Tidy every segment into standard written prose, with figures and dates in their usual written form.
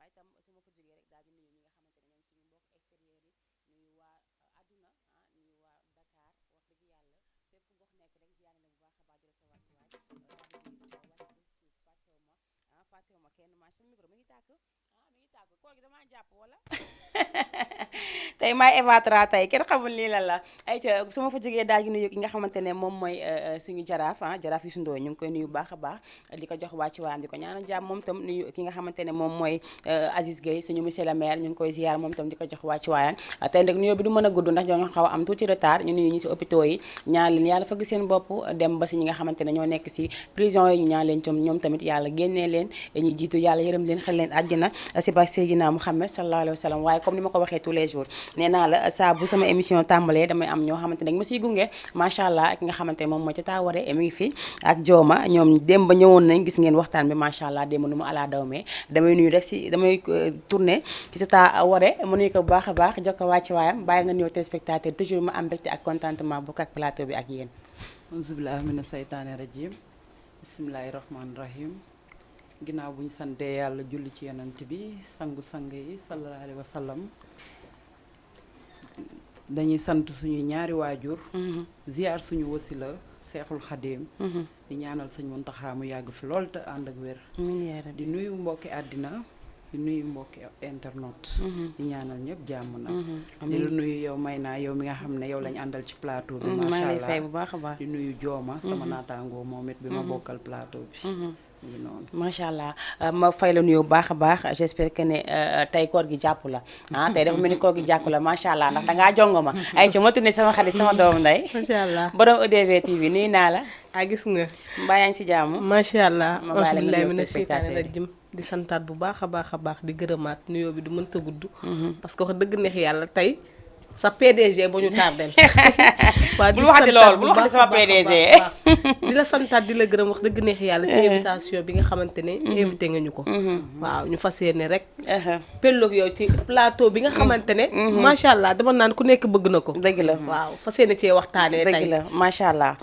waaye itam su ma fa jógee rek daal di nuyu ñi nga xamante ne ñoom suñu mbokk extérieur yi nuyu waa àdduna nuyu waa Dakar wax dëgg yàlla fépp fu gox nekk rek ziyaare na bu baax a baax di la sa wàccuwaay tàmbali ci kaw wàcc ba si suuf fàttewuma kenn maa sama micro mi ngi tàkk mi ngi tàkk koor gi damaa jàpp wala tey maay Evatra tey kenn xamul lii lan la ay ca su ma fa jógee daal di nuyu ki nga xamante ne moom mooy suñu jaraaf jaraaf Youssou Ndoye ñu ngi koy nuyu bu baax a baax di ko jox wàcc waayam di ko ñaanal jàmm moom tam nuyu ki nga xamante ne moom mooy Aziz Gueye suñu monsieur le maire ñu ngi koy ziar moom tam di ko jox wàcc waayam tey nag nuyoo bi du mën a gudd ndax dañoo xaw a am tuuti retard ñu nuyu ñi si hôpitaux yi ñaan leen yàlla fëgg seen bopp dem ba si ñi nga xamante ne ñoo nekk si prison yi ñu ñaan leen ñoom tamit yàlla génnee leen ñu jiitu yàlla yërëm leen xel leen àjjana si barke Seydina Muhammad sallallahu alayhi wa sallam waaye comme ni ma ko waxee tous les jours nee naa la saa bu sama émission tàmbalee damay am ñoo xamante ne dañ ma siy gunge macha allah ak nga xamante ne moom mooy Tata Waré mi ngi fi ak Jooma ñoom démb ba ñëwoon nañ gis ngeen waxtaan bi macha allah démb nu mu ala dawmee damay nuyu rek si damay tourné ci Tata Waré mu nuyu ko bu baax a baax jox ko wàcc waayam bàyyi nga ñëw téléspectateur toujours ma am mbégte ak contentement bu ak plateau bi ak yéen auzubillahi mina saytaani rajim bismillahi rahmaani rahim ginnaaw bu ñu santee yàlla julli ci yonent bi sangu-sang yi sallallahu alayhi wa sallam dañuy sant suñu ñaari waajur ziar suñu wasila seexul xadim di ñaanal sëñ Muntaxa mu yàgg fi lool te ànd ak wér di nuyu mbokki àddina di nuyu mbokki internet di ñaanal ñëpp jàmm nag di la nuyu yow may naa yow mi nga xam ne yow lañ àndal ci plateau bi macha allah fay bu baax a baax di nuyu Jooma sama naataangoo moom it bi ma bokkal plateau bi macha allah ma fay la nuyoo bu baax a baax j'espère que ne tey koor gi jàpp la tey dafa mel ni koor gi jàpp la macha allah ndax dangaa jongo ma ay ci ma tuddee sama xarit sama doom nday macha allah borom EDB TV nuyu naa la gis nga mbaa yaa ngi si jàmm macha allah ma bàyyi la nga auzubillahi nuyu mina téléspectateur shaytaani rajim di santaat bu baax a baax di gërëmaat nuyoo bi du mënta gudd parce que wax dëgg neex yàlla tey sa PDG ba ñu tardel waaw bul waxati loolu bul waxati sama PDG di la santaat di la gërëm wax dëgg neex yàlla ci invitation bi nga xamante ne invité nga ñu ko waaw ñu fas yéene rek pelloog yow ci plateau bi nga xamante ne macha allah dama naan ku nekk bëgg na ko dëgg la waaw fas yéene cee waxtaanee tey dëgg la macha allah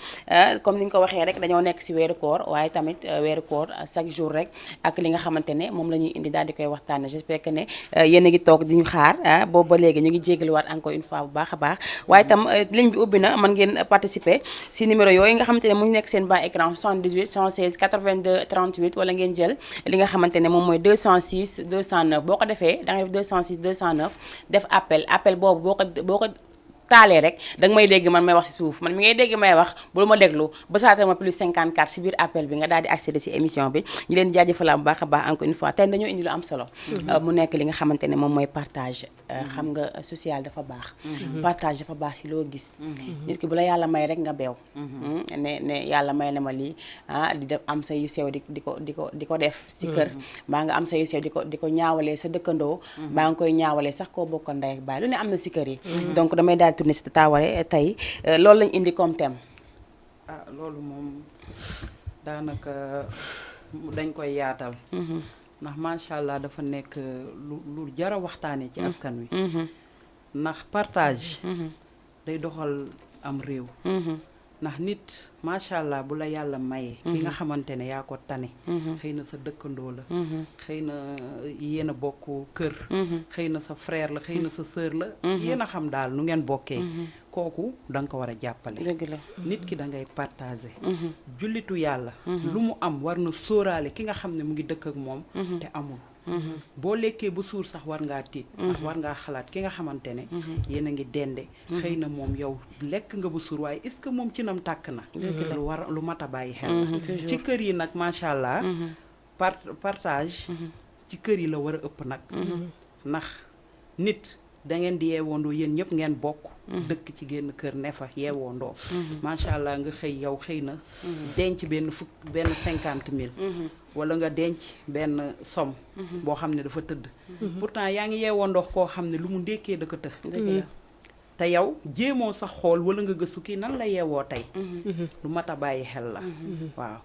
comme ni nga ko waxee rek dañoo nekk si weeru koor waaye tamit weeru koor chaque jour rek ak li nga xamante ne moom la ñuy indi daal di koy waxtaane j'espère que ne yéen a ngi toog di ñu xaar boobu ba léegi ñu ngi jégaluwaat encore une fois bu baax a baax waaye itam ligne bi ubbi na mën ngeen participer si numéro yooyu nga xamante ne mu ngi nekk seen bas écran 78 116 82 38 wala ngeen jël li nga xamante ne moom mooy 206 209 boo ko defee da nga def 206 209 def appel boobu boo ko taalee rek danga may dégg man may wax si suuf man mi ngay dégg may wax bul ma déglu ba saata ma plus 54 si biir appel bi nga daal di accéder si émission bi ñu leen jaajëfal bu baax a baax encore une fois tey dañoo indi lu am solo mu nekk li nga xamante ne moom mooy partage xam nga social dafa baax partage dafa baax si loo gis nit ki bu la yàlla may rek nga beew ne yàlla may na ma lii di def am sa yu sew di ko def si kër mbaa nga am sa yu sew di ko ñaawalee sa dëkkandoo mbaa nga koy ñaawalee sax koo bokk ndey ak baay lu ne am na si kër yi donc damay daal tourné si Tata Waré tey loolu lañ indi comme thème loolu moom daanaka dañ koy yaatal ndax macha allah dafa nekk lu jara waxtaane ci askan wi ndax partage day doxal am réew ndax nit macha allah bu la yàlla mayee ki nga xamante ne yaa ko tane xëy na sa dëkkandoo la xëy na yéen a bokk kër xëy na sa frère la xëy na sa sœur la yéen a xam daal nu ngeen bokkee kooku da nga ko war a jàppale nit ki da ngay partager jullitu yàlla lu mu am war na sóoraale ki nga xam ne mu ngi dëkk ak moom te amul boo lekkee ba suur sax war ngaa tiit ndax war ngaa xalaat ki nga xamante ne yéen a ngi dende xëy na moom yow lekk nga ba suur waaye est-ce que moom ci nam tàkk na lu mat a bàyyi xel la ci kër yi nag macha allah partage ci kër yi la war a ëpp nag ndax nit da ngeen di yeewoondoo yéen ñëpp ngeen bokk dëkk ci génn kër ne fa yeewoondoo macha allah nga xëy yow xëy na denc benn 50 000 wala nga denc benn somme boo xam ne dafa tëdd pourtant yaa ngi yeewoondoo koo xam ne lu mu ndékkee da ko të te yow jéemoo sax xool wala nga gëstu kii nan la yeewoo tey lu mat a bàyyi xel la waaw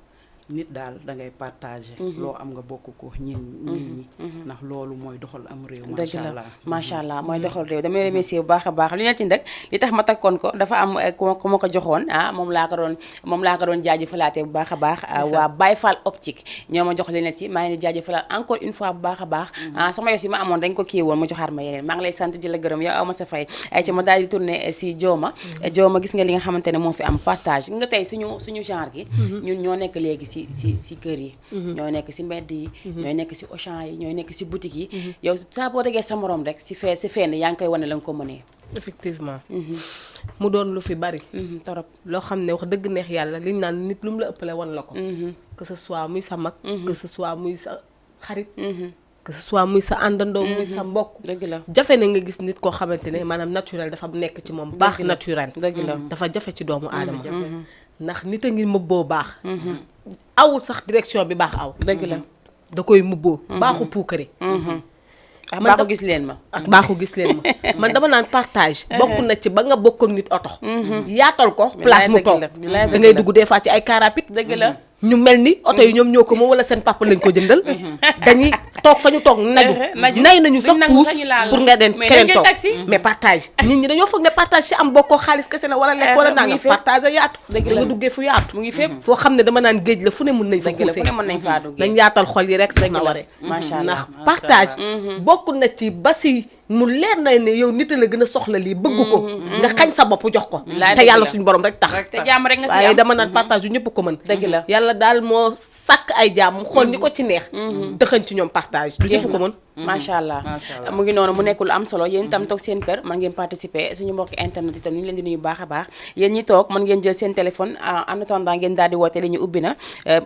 nit daal da ngay partager. loo am nga bokk ko nit ñi. ndax loolu mooy doxal am réew. macha allah macha allah mooy doxal réew damay remercier bu baax a baax li ñu ci nag li tax ma takkoon ko dafa am ku ma ko joxoon moom laa ko doon jaajëfalaatee bu baax a baax. waa Baye Fall optique ñoo ma jox li ne ci maa ngi leen di jaajëfalaat encore une fois bu baax a baax. sama yos yi ma amoon dañ ko kii woon ma joxaat ma yeneen maa ngi lay sant di la gërëm yow aw ma sa fay ay ci ma daal di tourné si Jooma gis nga li nga xamante ne moo fi am partage nga tey suñu genre gi ñun ñoo nekk léegi si kër yi ñooy nekk si mbedd yi ñooy nekk si Auchan yi ñooy nekk si boutique yi yow saa boo déggee sa morom rek si fenn yaa ngi koy wane la nga ko mënee effectivement mu doon lu fi bari torop loo xam ne wax dëgg neex yàlla liñ naan nit lu mu la ëppale wan la ko que ce soit muy sa mag que ce soit muy sa xarit que ce soit muy sa àndandoo muy sa mbokk dëgg la jafe na nga gis nit koo xamante ne maanaam naturel dafa nekk ci moom baax naturel dëgg la dafa jafe ci doomu aadama ndax nit a ngi mëbboo baax awul sax direction bi baax aw dëgg la da koy mëbboo baaxu puukare baaxu gis leen ma baaxu gis leen ma man dama naan partage bokk na ci ba nga bokk ak nit oto yaatal ko place mu toog da ngay dugg des fois ci ay car rapide dëgg la ñu mel ni oto yi ñoom ñoo ko moom wala seen papa lañ ko jëndal dañuy toog fa ñu toog nay nañu sax puus pour nga den keneen toog mais partage nit ñi dañoo foog ne partage si am bokkoo xaalis kese la wala lekk wala naa nga partage a yaatu da nga duggee fu yaatu mu ngi fépp foo xam ne dama naan géej la fu ne mën nañ fa xuusee nañ yaatal xol yi rek su na waree ndax partage bokk na ci ba si mu leer na ne yow nit la gën a soxla lii bëgg ko nga xañ sa bopp jox ko te yàlla suñu borom rek tax te jàmm rek nga si waaye dama naan partage yu ñëpp ko mën dëgg la yàlla daal moo sàkk ay jàmm xool ñi ko ci neex dëxañ ci ñoom partage du ñëpp ko mën macha allah mu ngi noonu mu nekkul am solo yéen itam toog seen kër mën ngeen participer suñu mbokki internet itam ñu ngi leen di nuyu baax a baax yéen ñi toog mën ngeen jël seen téléphone en attendant ngeen daal di woote li ñu ubbi na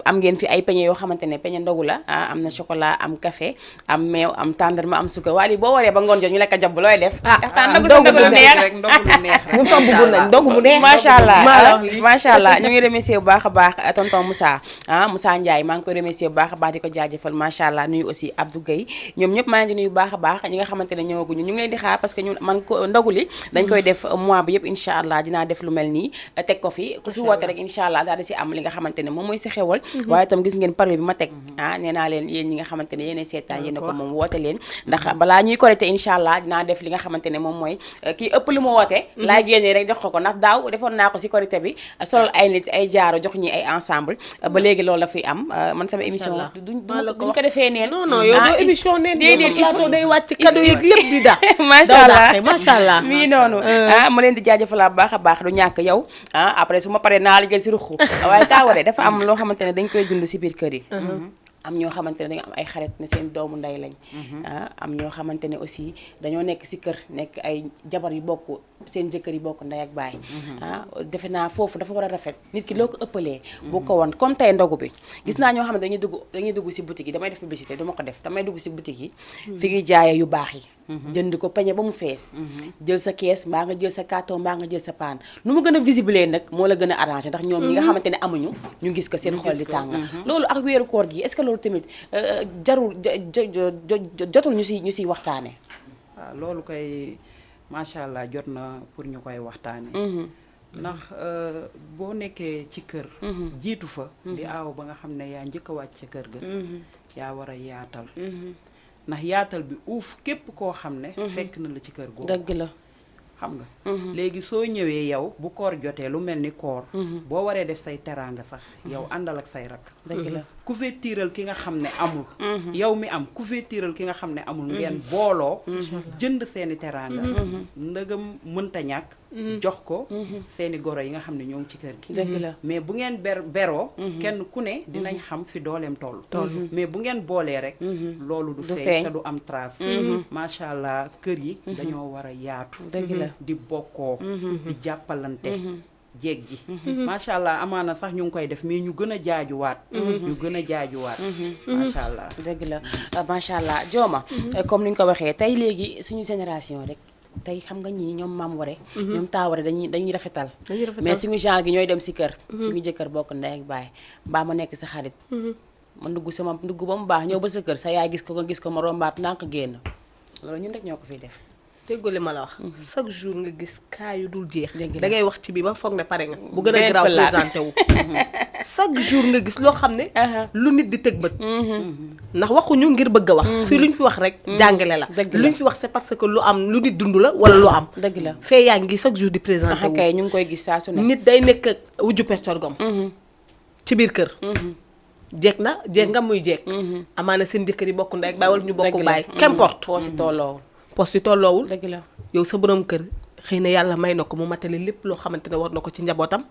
am ngeen fi ay peñe yoo xamante ne peñe ndogu la am na chocolat am café am meew am tàndarma am sukkar waaye boo waree ba ngoon jot ñu lekk job looy def ndogu mu neex ñun sax bëggoon nañ ndogu mu neex macha allah ñu ngi remercier bu baax a baax tonton Moussa Moussa Ndiaye maa ngi koy remercier bu baax a baax di ko jaajëfal macha allah nuyu aussi Abdou Gueye ñoom ñëpp maa ngi nuyu baax a baax ñi nga xamante ne ñëwaguñu ñu ngi leen di xaar parce que ñun man ko ndogu li dañ koy def mois bi yëpp incha allah dinaa def lu mel nii teg ko fi ku fi woote rek incha allah daal di si am li nga xamante ne moom mooy si xewal waaye itam gis ngeen parmi bi ma teg nee naa leen yéen ñi nga xamante ne yéenay seetaan yéen ko moom woote leen ndax balaa ñuy korité incha allah dinaa def li nga xamante ne moom mooy kii ëpp lu mu woote laay génnee rek jox ko ndax daaw defoon naa ko si korité bi solol ay nit ay jaaro jox ñi ay ensemble ba léegi loolu la fi am man sama émission duñ ko defee neen non yow doo émission neen plateau day wàcc cadeau yeeg lépp di da macha allah mii noonu ma leen di jaajëfalaa bu baax a baax du ñàkk yow après su ma paree naa la jël si ruxu waaye taaware dafa am loo xamante ne dañ koy dund si biir kër yi am ñoo xamante ne dañu am ay xarit ne seen doomu ndey lañ am ñoo xamante ne aussi dañoo nekk si kër nekk ay jabar yu bokk seen jëkkër yi bokk ndey ak baay defe naa foofu dafa war a rafet nit ki loo ko ëppalee bu ko woon comme tey ndogu bi gis naa ñoo xam ne dañuy dugg si boutique yi damay def publicité du ma ko def damay dugg si boutique yi fi ngi jaayee yu baax yi jënd ko peñe ba mu fees jël sa kees mbaa nga jël sa carton mbaa nga jël sa paan nu mu gën a visible nag moo la gën a arrangé ndax ñoom ñi nga xamante ne amuñu ñu gis ko seen xol di tàng loolu ak weeru koor gi est-ce que loolu tamit jarul jotul ñu siy waxtaane waaw loolu koy macha allah jot na pour ñu koy waxtaane ndax boo nekkee ci kër jiitu fa di aaw ba nga xam ne yaa njëkk a wàcc ca kër ga yaa war a yaatal ndax yaatal bi uuf képp koo xam ne fekk na la ci kër googu dëgg la xam nga léegi soo ñëwee yow bu koor jotee lu mel ni koor boo waree def say teraanga sax yow àndal ak say rak dëgg la ku fee tiiral ki nga xam ne amul yow mi am ku fee tiiral ki nga xam ne amul ngeen booloo jënd seeni teraanga ndëgam mënta ñàkk jox ko seeni goro yi nga xam ne ñoo ngi ci kër gi dëgg la mais bu ngeen beroo kenn ku ne dinañ xam fi dooleem toll mais bu ngeen boolee rek loolu du feeñ te du am trace macha allah kër yi dañoo war a yaatu dëgg la di bokkoo di jàppalante jeeg ji macha allah amaana sax ñu ngi koy def mais ñu gën a jaajuwaat macha allah dëgg la macha allah Jooma comme ni ñu ko waxee tey léegi suñu génération rek tey xam nga ñii ñoom maam ware ñoom taa ware dañuy rafetal mais suñu genre gi ñooy dem si kër suñu jëkkër bokk ndey ak baay mbaa ma nekk sa xarit ma ndugg ba mu baax ñëw ba sa kër sa yaay gis ko nga gis ko ma rombaat ndànk génn loolu ñun rek ñoo ko fiy def déggoo li ma la wax chaque jour nga gis cas yu dul jeex da ngay wax ci bi ba foog ne pare nga bu gën a garaaw présenté wu chaque jour nga gis loo xam ne lu nit di tëg bët ndax waxuñu ngir bëgg a wax fii lu ñu fi wax rek jàngale la lu ñu fi wax c'est parce que lu am lu nit dund la wala lu am dëgg la fee yaa ngi chaque jour di présenté wu kay ñu ngi koy gis saa su ne nit day nekk ak wujju peccorgom ci biir kër jeeg nga muy jeeg amaana seen jëkkër yi bokk ndey ak baay wala ñu bokk baay qu'importe poste yi tolloowul dëgg la yow sa borom kër xëy na yàlla may na ko mu matale lépp loo xamante ne war na ko ci njabootam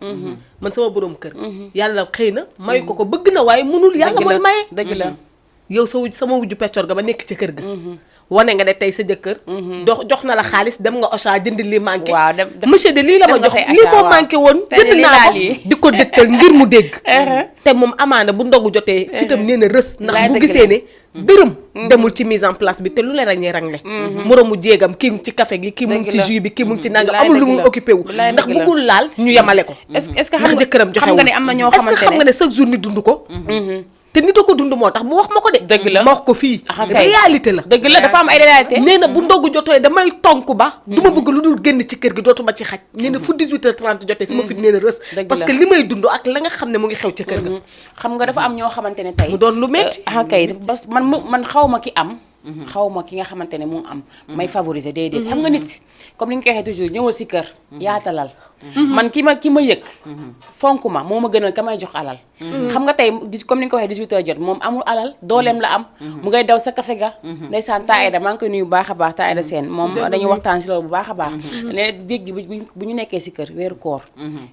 man sama borom kër yàlla xëy na may ko bëgg na waaye mënul yàlla mooy maye dëgg la yow sama wujju peccor ga ba nekk ci kër ga wane nga ne tey sa jëkkër jox na la xaalis dem nga Auchan jënd li manqué monsieur de lii la ma jox lii moo manqué woon jënd naa ko di ko dëttal ngir mu dégg te moom amaana bu ndogu jotee ci tam nee na rës ndax bu gisee ne dërëm demul ci mise en place bi te lu ne rañee rangle moroomu jéegam kii mu ci café gi kii mu ngi ci jus bi kii mu ngi ci nangam amul lu muy occupé wu ndax bëggul laal ñu yemale ko est-ce que xam nga jëkkëram joxewul xam nga ne am na ñoo est-ce que xam nga ne chaque jour ni dund ko te nit a ko dund moo tax mu wax ma ko de dëgg la ma wax ko fii réalité la dëgg la dafa am ay réalité nee na bu ndogu jotee damay tonk ba du ma bëgg lu dul génn ci kër gi dootuma ci xaj nee na fu 18h30 jotee sama fit nee na rës parce que li may dund ak la nga xam ne mu ngi xew ci kër ga xam nga dafa am ñoo xamante ne tey mu doon lu metti kay bas man xaw ma ki am xaw ma ki nga xamante ne mu am may favoriser déedéet xam nga nit comme li ñu koy waxee toujours ñëwal si kër yaatalal man ki ma yëg fonk ma moo ma gënal ka may jox alal xam nga tey comme ni nga ko waxee 18h jot moom amul alal dooleem la am mu ngay daw sa café ga ndeysaan taa Aida maa ngi koy nuyu bu baax a baax taa Aida seen moom dañuy waxtaan si loolu bu baax a baax ne déeg gi bu ñu nekkee si kër weeru koor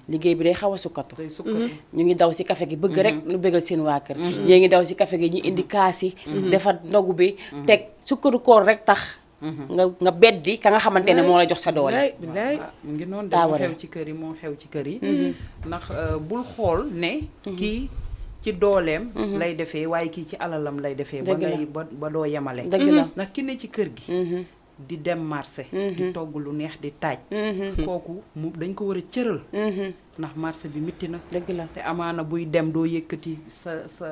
liggéey bi day xaw a sukkatu ñu ngi daw si café gi bëgg rek lu bëggal seen waa kër ñii ngi daw si café gi ñu indi kaas yi defar ndogu bi teg sukkaru koor rek tax nga beddi ka nga xamante ne moo la jox sa doole ngi noonu de moo xew ci kër yi moo xew ci kër yi ndax bul xool ne kii ci dooleem lay defee waaye kii ci alalam lay defee ba doo yemale ndax ki ne ci kër gi di dem marché di togg lu neex di taaj kooku dañ ko war a cëral ndax marché bi mitti na dëgg la te amaana buy dem doo yëkkati sa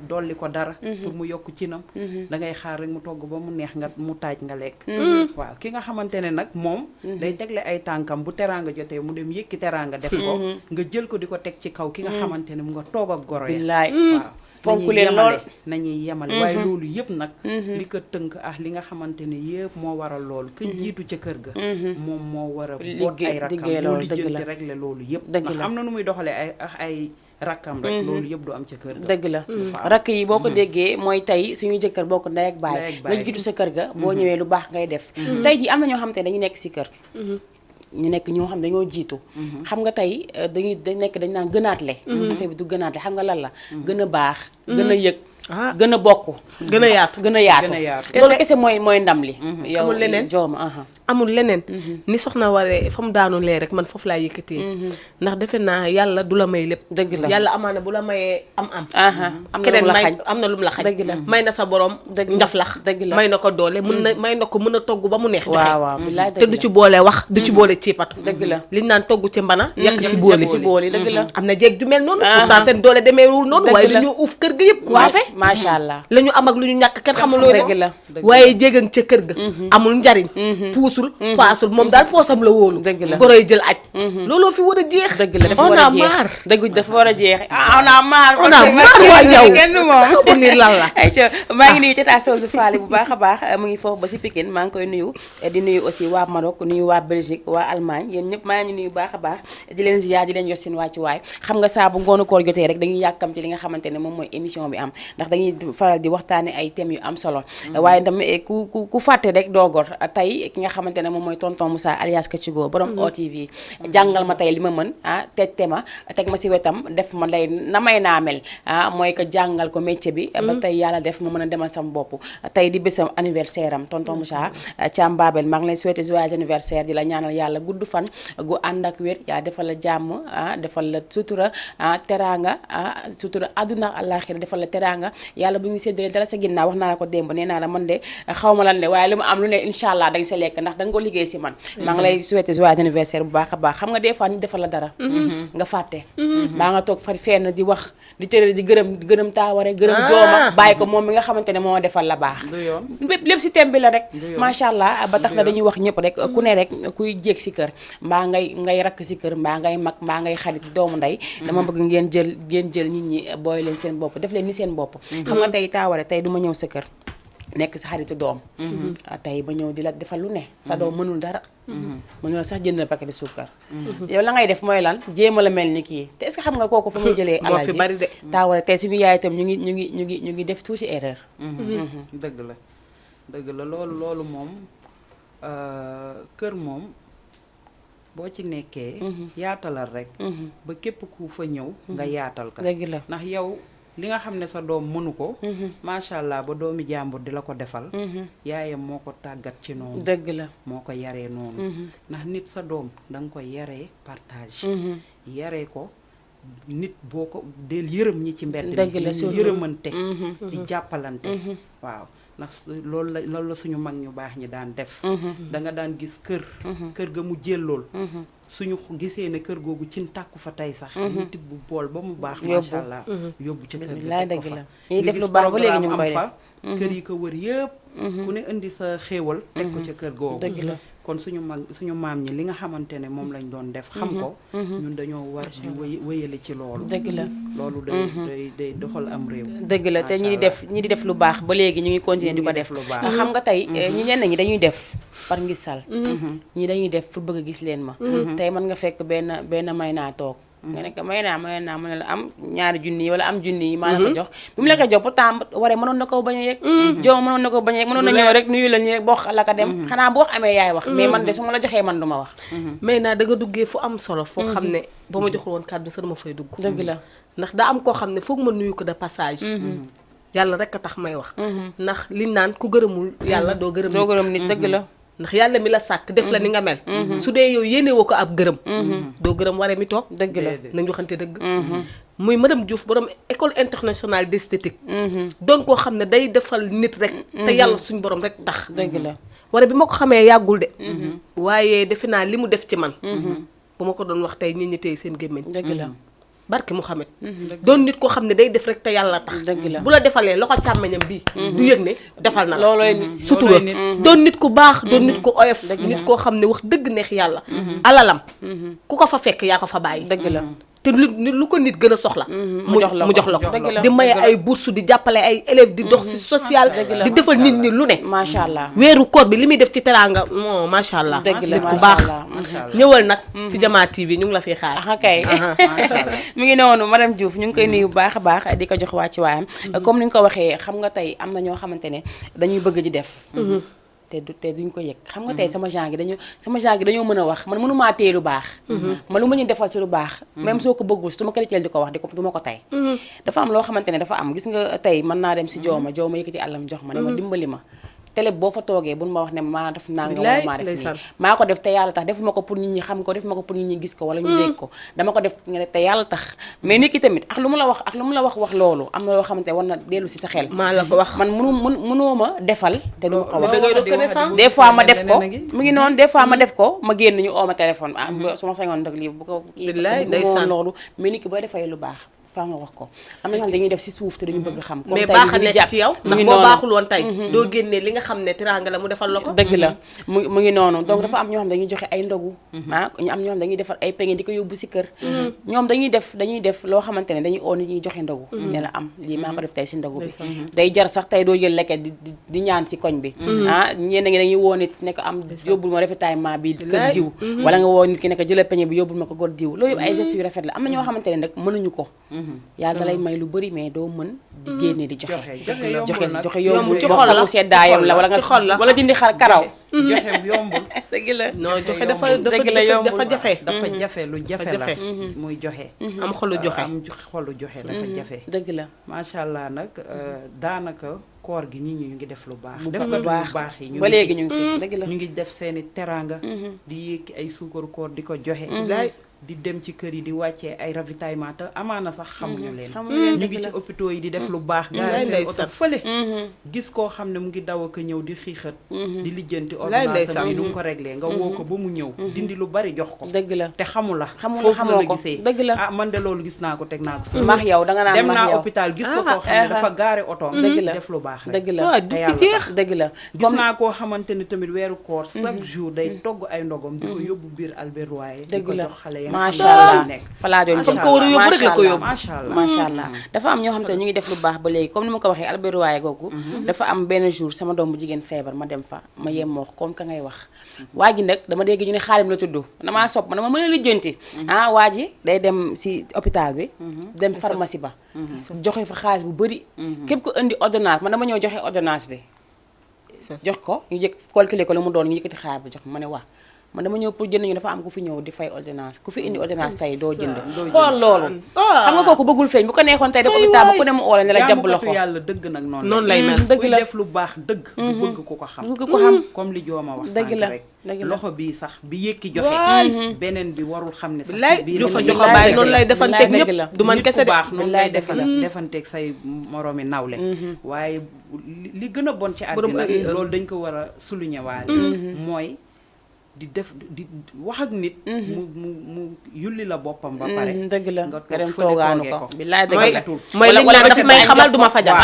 dolli ko dara pour mu yokk cinam da ngay xaar rek mu togg ba mu neex nga mu taaj nga lekk waaw ki nga xamante ne nag moom day tegle ay tànkam bu teraanga jotee mu dem yëkki teraanga def ko nga jël ko di ko teg ci kaw ki nga xamante ne mu nga toog ak goro ya waaw fonk leen lool nañuy yemale waaye loolu yëpp nag li ko tënk li nga xamante ne yëpp moo waral loolu ka jiitu ca kër ga moom moo war a boot ay rakkam moo lijjanti régler loolu yëpp ndax am na nu muy doxalee ay rakkam rek loolu yëpp du am ca kër ga dëgg la rakk yi boo ko déggee mooy tey suñuy jëkkër bokk ndey ak baay nga jiitu sa kër ga boo ñëwee lu baax ngay def tey ji am na ñoo xamante ne dañu nekk si kër ñu nekk ñoo xam dañoo jiitu xam nga tey dañ naan gënaatle affaire bi du gënaatle xam nga lan la gën a baax gën a yëg gën a bokk gën a yaatu loolu kese mooy ndam li yow amul leneen jooma amul leneen ni soxna waree fa mu daanu lee rek man foofu laa yëkkatee ndax defe naa yàlla du la may lépp dëgg la yàlla amaana bu la mayee am keneen am na lu mu la xañ dëgg la may na sa borom njaflax dëgg la may na ko doole may na ko mën a togg ba mu neex waaw te du ci boole wax du ci boole ciipatu dëgg la liñ naan togg ci mbana yàq ci booli dëgg la am na jeeg ju mel noonu pourtant seen doole demeewul noonu waaye dañoo uuf kër ga yëpp waafe macha allah la ñu am ak lu ñu ñàkk kenn xamuloo dëgg la waaye jéegan ca kër ga amul njariñ puusul paasul moom daal poosam la wóolu dëgg la goroy jël aj looloo fi war a jeex dëgg la dafa war a jeex dëgg dafa war a jeex on a marre waa yow kenn moom xamul ni lan la ayca maa ngi nuyu Tata Soosu Faali bu baax a baax mu ngi foofu ba si Pikine maa ngi koy nuyu di nuyu aussi waa Maroc nuyu waa Belgique waa Allemagne yéen ñëpp maa ngi nuyu baax a baax di leen ziar di leen jox seen wàccu waay xam nga saa bu ngoonu koor jotee rek dañuy yàkkam ci li nga xamante ne moom mooy émission bi am ndax dañuy faral di waxtaane ay thèmes yu am solo waaye tam ku fàtte rek doogor tey ki nga xamante ne moom mooy tonton Moussa alias Kachigo borom OTV jàngal ma tey li ma mën teg ma teg ma si wetam def ma lay na may naa mel mooy que jàngal ko métier bi ba tey yàlla def ma mën a demal sama bopp tey di bésam anniversaire am tonton Moussa Thiam Babel maa ngi lay souhaiter joyeux anniversaire di la ñaanal yàlla gudd fan gu ànd ak wér yaa defal la jàmm defal la sutura teraanga sutura àdduna ak àllaaxira defal la teraanga yàlla bu ñu séddale dara sa ginnaaw wax naa la ko démb nee naa la man de xaw ma lan de waaye lu mu am lu ne incha allah dañ sa lekk ndax da nga ko liggéey si man maa ngi lay souhaiter joyeux anniversaire bu baax a baax xam nga des fois ni defal la dara nga fàtte maa nga toog fa fenn di wax di tëral di gërëm taaware gërëm jooma bàyyi ko moom mi nga xamante ne moo defal la baax du yoon lépp si thème bi la rek yoon. macha allah ba tax na dañuy wax ñëpp rek ku ne rek kuy jéeg si kër mbaa ngay rakk si kër mbaa ngay mag mbaa ngay xarit doomu ndey dama bëgg ngeen jël nit ñi booy leen seen bopp def leen ni seen bopp xam nga tey taaware tey du ma ñëw sa kër nekk sa xaritu doom tey ba ñëw di la defal lu ne sa doom mënul dara mënul sax jënd na paquet de suukar yow la ngay def mooy lan jéem a la mel ni kii te est-ce que xam nga kooku fa muy jëlee alal ji bari de taaware tey suñu yaay itam ñu ngi def tuuti erreur dëgg la loolu moom kër moom boo ci nekkee yaatalal rek ba képp ku fa ñëw nga yaatal ka dëgg la ndax yow li nga xam ne sa doom mënu ko macha allah ba doomi jàmbur di la ko defal yaayam moo ko tàggat ci noonu dëgg la moo ko yaree noonu ndax nit sa doom danga ko yaree partage yaree ko nit boo ko del yërëm ñi ci mbedd dëgg la ñu yërëmante di jàppalante waaw ndax loolu la suñu mag ñu baax ñi daan def da nga daan gis kër ga mu jëllool suñu gisee ne kër googu cin tàkku fa tey sax dañuy tibb bool ba mu baax macha allah yóbbu ca kër ga teg ko fa ñuy def lu baax ba léegi ñu ngi koy def kër yi ko wër yëpp ku ne indi sa xéewal teg ko ca kër googu dëgg la kon suñu maam ñi li nga xamante ne moom lañ doon def xam ko ñun dañoo war di wéyale ci loolu dëgg la loolu day doxal am réew dëgg la te ñi di def lu baax ba léegi ñu ngi continuer di ko def lu baax xam nga tey ñenn ñi dañuy def par ngisal ñi dañuy def pour bëgg a gis leen ma tey mën nga fekk benn may naa toog nga nekk may naa mu ne la am ñaari junni yi wala am junni yi maa la ko jox bi mu la ko jox pourtant waree mënoon na ko bañ a yëg joom mënoon na ko bañ a yëg mënoon na ñëw rek nuyu la ñu rek boo wax la ko dem xanaa bu wax amee yaay wax mais man de su ma la joxee man du ma wax may naa da nga duggee fu am solo foo xam ne ba ma joxul woon kàddu sa dama fay dugg dëgg la ndax daa am koo xam ne foog ma nuyu ko de passage yàlla rek a tax may wax ndax liñ naan ku gërëmul yàlla doo gërëm nit dëgg la ndax yàlla mi la sàkk def la ni nga mel su dee yow yéene woo ko ab gërëm doo gërëm waree mi toog dëgg la nañ waxante dëgg muy madame Diouf borom école internationale d'esthétique doon koo xam ne day defal nit rek te yàlla suñ borom rek tax dëgg la waree bi ma ko xamee yàggul de waaye defe naa li mu def ci man bu ma ko doon wax tey nit ñi tey seen gémmiñ dëgg la barke Mouhamed doon nit koo xam ne day def rek te yàlla tax dëgg la bu la defalee loxo càmmeñam bii du yëg ne defal na la loolooy nit sutura doon nit ku baax doon nit ku oyof nit koo xam ne wax dëgg neex yàlla alalam ku ko fa fekk yaa ko fa bàyyi dëgg la te lu ko nit gën a soxla mu jox la ko dëgg la di maye ay bourse di jàppale ay élèves di dox si social di defal nit ñi lu ne macha allah weeru koor bi li muy def ci teraanga moo macha allah dëgg la nit ku baax ñëwal nag ci Jamaa TV ñu ngi la fiy xaar kay mi ngi noonu madame Diouf ñu ngi koy nuyu bu baax a baax di ko jox waa ci waayam comme ni nga ko waxee xam nga tey am na ñoo xamante ne dañuy bëgg di def te duñ ko yëg xam nga tey sama genre gi dañoo mën a wax man mënumaa téye lu baax man lu ma ñu defal si lu baax même soo ko bëggul si su ma chrétien di ko wax du ma ko tey dafa am loo xamante ne dafa am gis nga tey mën naa dem si jooma yëkkati àllam jox ma ne ma dimbali ma télé boo fa toogee buñ ma wax ne maa def nanga wala maa def nii maa ko def te yàlla tax defuma ko pour nit ñi xam ko defuma ko pour nit ñi gis ko wala ñu dégg ko dama ko def nga te yàlla tax mais nit ki tamit ak lu mu la wax loolu am na loo xamante war na dellu si sa xel maa la ko wax man mënoo ma defal te du ma ko wax des fois ma def ko mu ngi noonu des fois ma def ko ma génn ñu oo ma téléphone su ma sañoon dëgg lii bu ko kii woon loolu mais nit ki booy defay lu baax faa nga wax ko am na ñoo xam dañuy def si suuf te dañu bëgg xam mais baax a nekk ci yow ndax boo baaxul woon tey doo génnee li nga xam ne teraanga la mu defal la ko dëgg la mu ngi noonu donc dafa am ñoo xam dañuy joxe ay ndogu ñu am ñoo xam dañuy defar ay peñe di ko yóbbu si kër ñoom dañuy def loo xamante ne dañuy oo nit ñuy joxe ndogu ne la am lii maa ko def tey si ndogu bi day jar sax tey doo jël lekket di ñaan si koñ bi ñenn ngi dañuy woo nit ne ko am yóbbul ma ravitaillement bi kër diw wala nga woo nit ki ne ko jëlal peñe bi yóbbul ma ko gor diw loolu yëpp ay gestes yu rafet la am na ñoo xamante ne nag mënuñu ko yàlla da lay may lu bëri mais doo mën di génne di joxe yombul ci boo xol la xamu seddaayam la wala dindi karaw joxe yombul dëgg la non joxe dafa jafe lu jafe la muy joxe am xolu joxe am xolu joxe dafa jafe dëgg la macha allah nag daanaka koor gi nit ñi ñu ngi def lu baax def ko lu baax yi ba léegi ñu ngi fi dëgg la ñu ngi def seeni teraanga di yékki ay suukaru koor di ko joxe di dem ci kër yi di wàccee ay ravitaillement te amaana sax xamuñu leen ñu ngi ci hôpitaux yi di def lu baax gaare seen oto fële gis koo xam ne mu ngi daw ak ñëw di xiixat di lijjanti ordonnance bi nu mu ko réglé nga woo ko ba mu ñëw dindi lu bari jox ko dëgg la te xamu la xamul foofu la la gisee dëgg la ah man de loolu gis naa ko teg naa ko max yow danga naan dem max naa yow hôpital gis ko koo xam ne dafa gaare otoom dëgg la def lu baax rek dëgg la waaw du fi jeex dëgg la gis naa koo xamante ni tamit weeru koor chaque jour day togg ay ndogom di ko yóbbu biir Albert Royer di ko jox xale ya macha allah fa laa doon comme ko war a yóbbu rek la ko yóbbu macha allah macha allah dafa am ñoo xam te ne ñu ngi def lu baax ba léegi comme ni ma ko waxee Albert Royer googu dafa am benn jour sama doom bu jigéen feebar ma dem fa ma yem wax comme ka ngay wax waa ji nag dama dégg ñu ne Xaadim la tudd damaa sopp ma dama mën a lijjanti waa ji day dem si hôpital bi dem pharmacie ba joxe fa xaalis bu bëri képp ko indi ordonnance man dama ñëw joxe ordonnance bi jox ko ñu jëkk calculer ko la mu doon ñu yëkkati xaalis bi jox ma ne waa man dama ñëw pour jënd ñu dafa am ku fi ñëw di fay ordonnance ku fi indi ordonnance tey doo jënd xool loolu xam nga kooku bëggul feeñ bu ko neexoon tey da ko hôpital ba ku ne mu oole ne la jàpp loxo yàlla dëgg nag noonu lay mel kuy def lu baax dëgg bëgg ku ko xam bëgg ko xam comme li jooma wax dëgg la rek dëgg la loxo bi sax bi yëkki joxe beneen bi warul xam ne sax lay biir joxa la joxa bàyyi noonu lay defanteeg ñëpp du man kese de baax noonu lay dëgg la defanteeg say moroomi nawle waaye li gën a bon ci àddina loolu dañ ko war a souligner waale mooy di def di wax ak nit mu yulli la boppam ba pare dëgg la nga dem toog toogaanu fële ko ko billaay dëgg la mooy li ñu naan daf may xamal duma fajal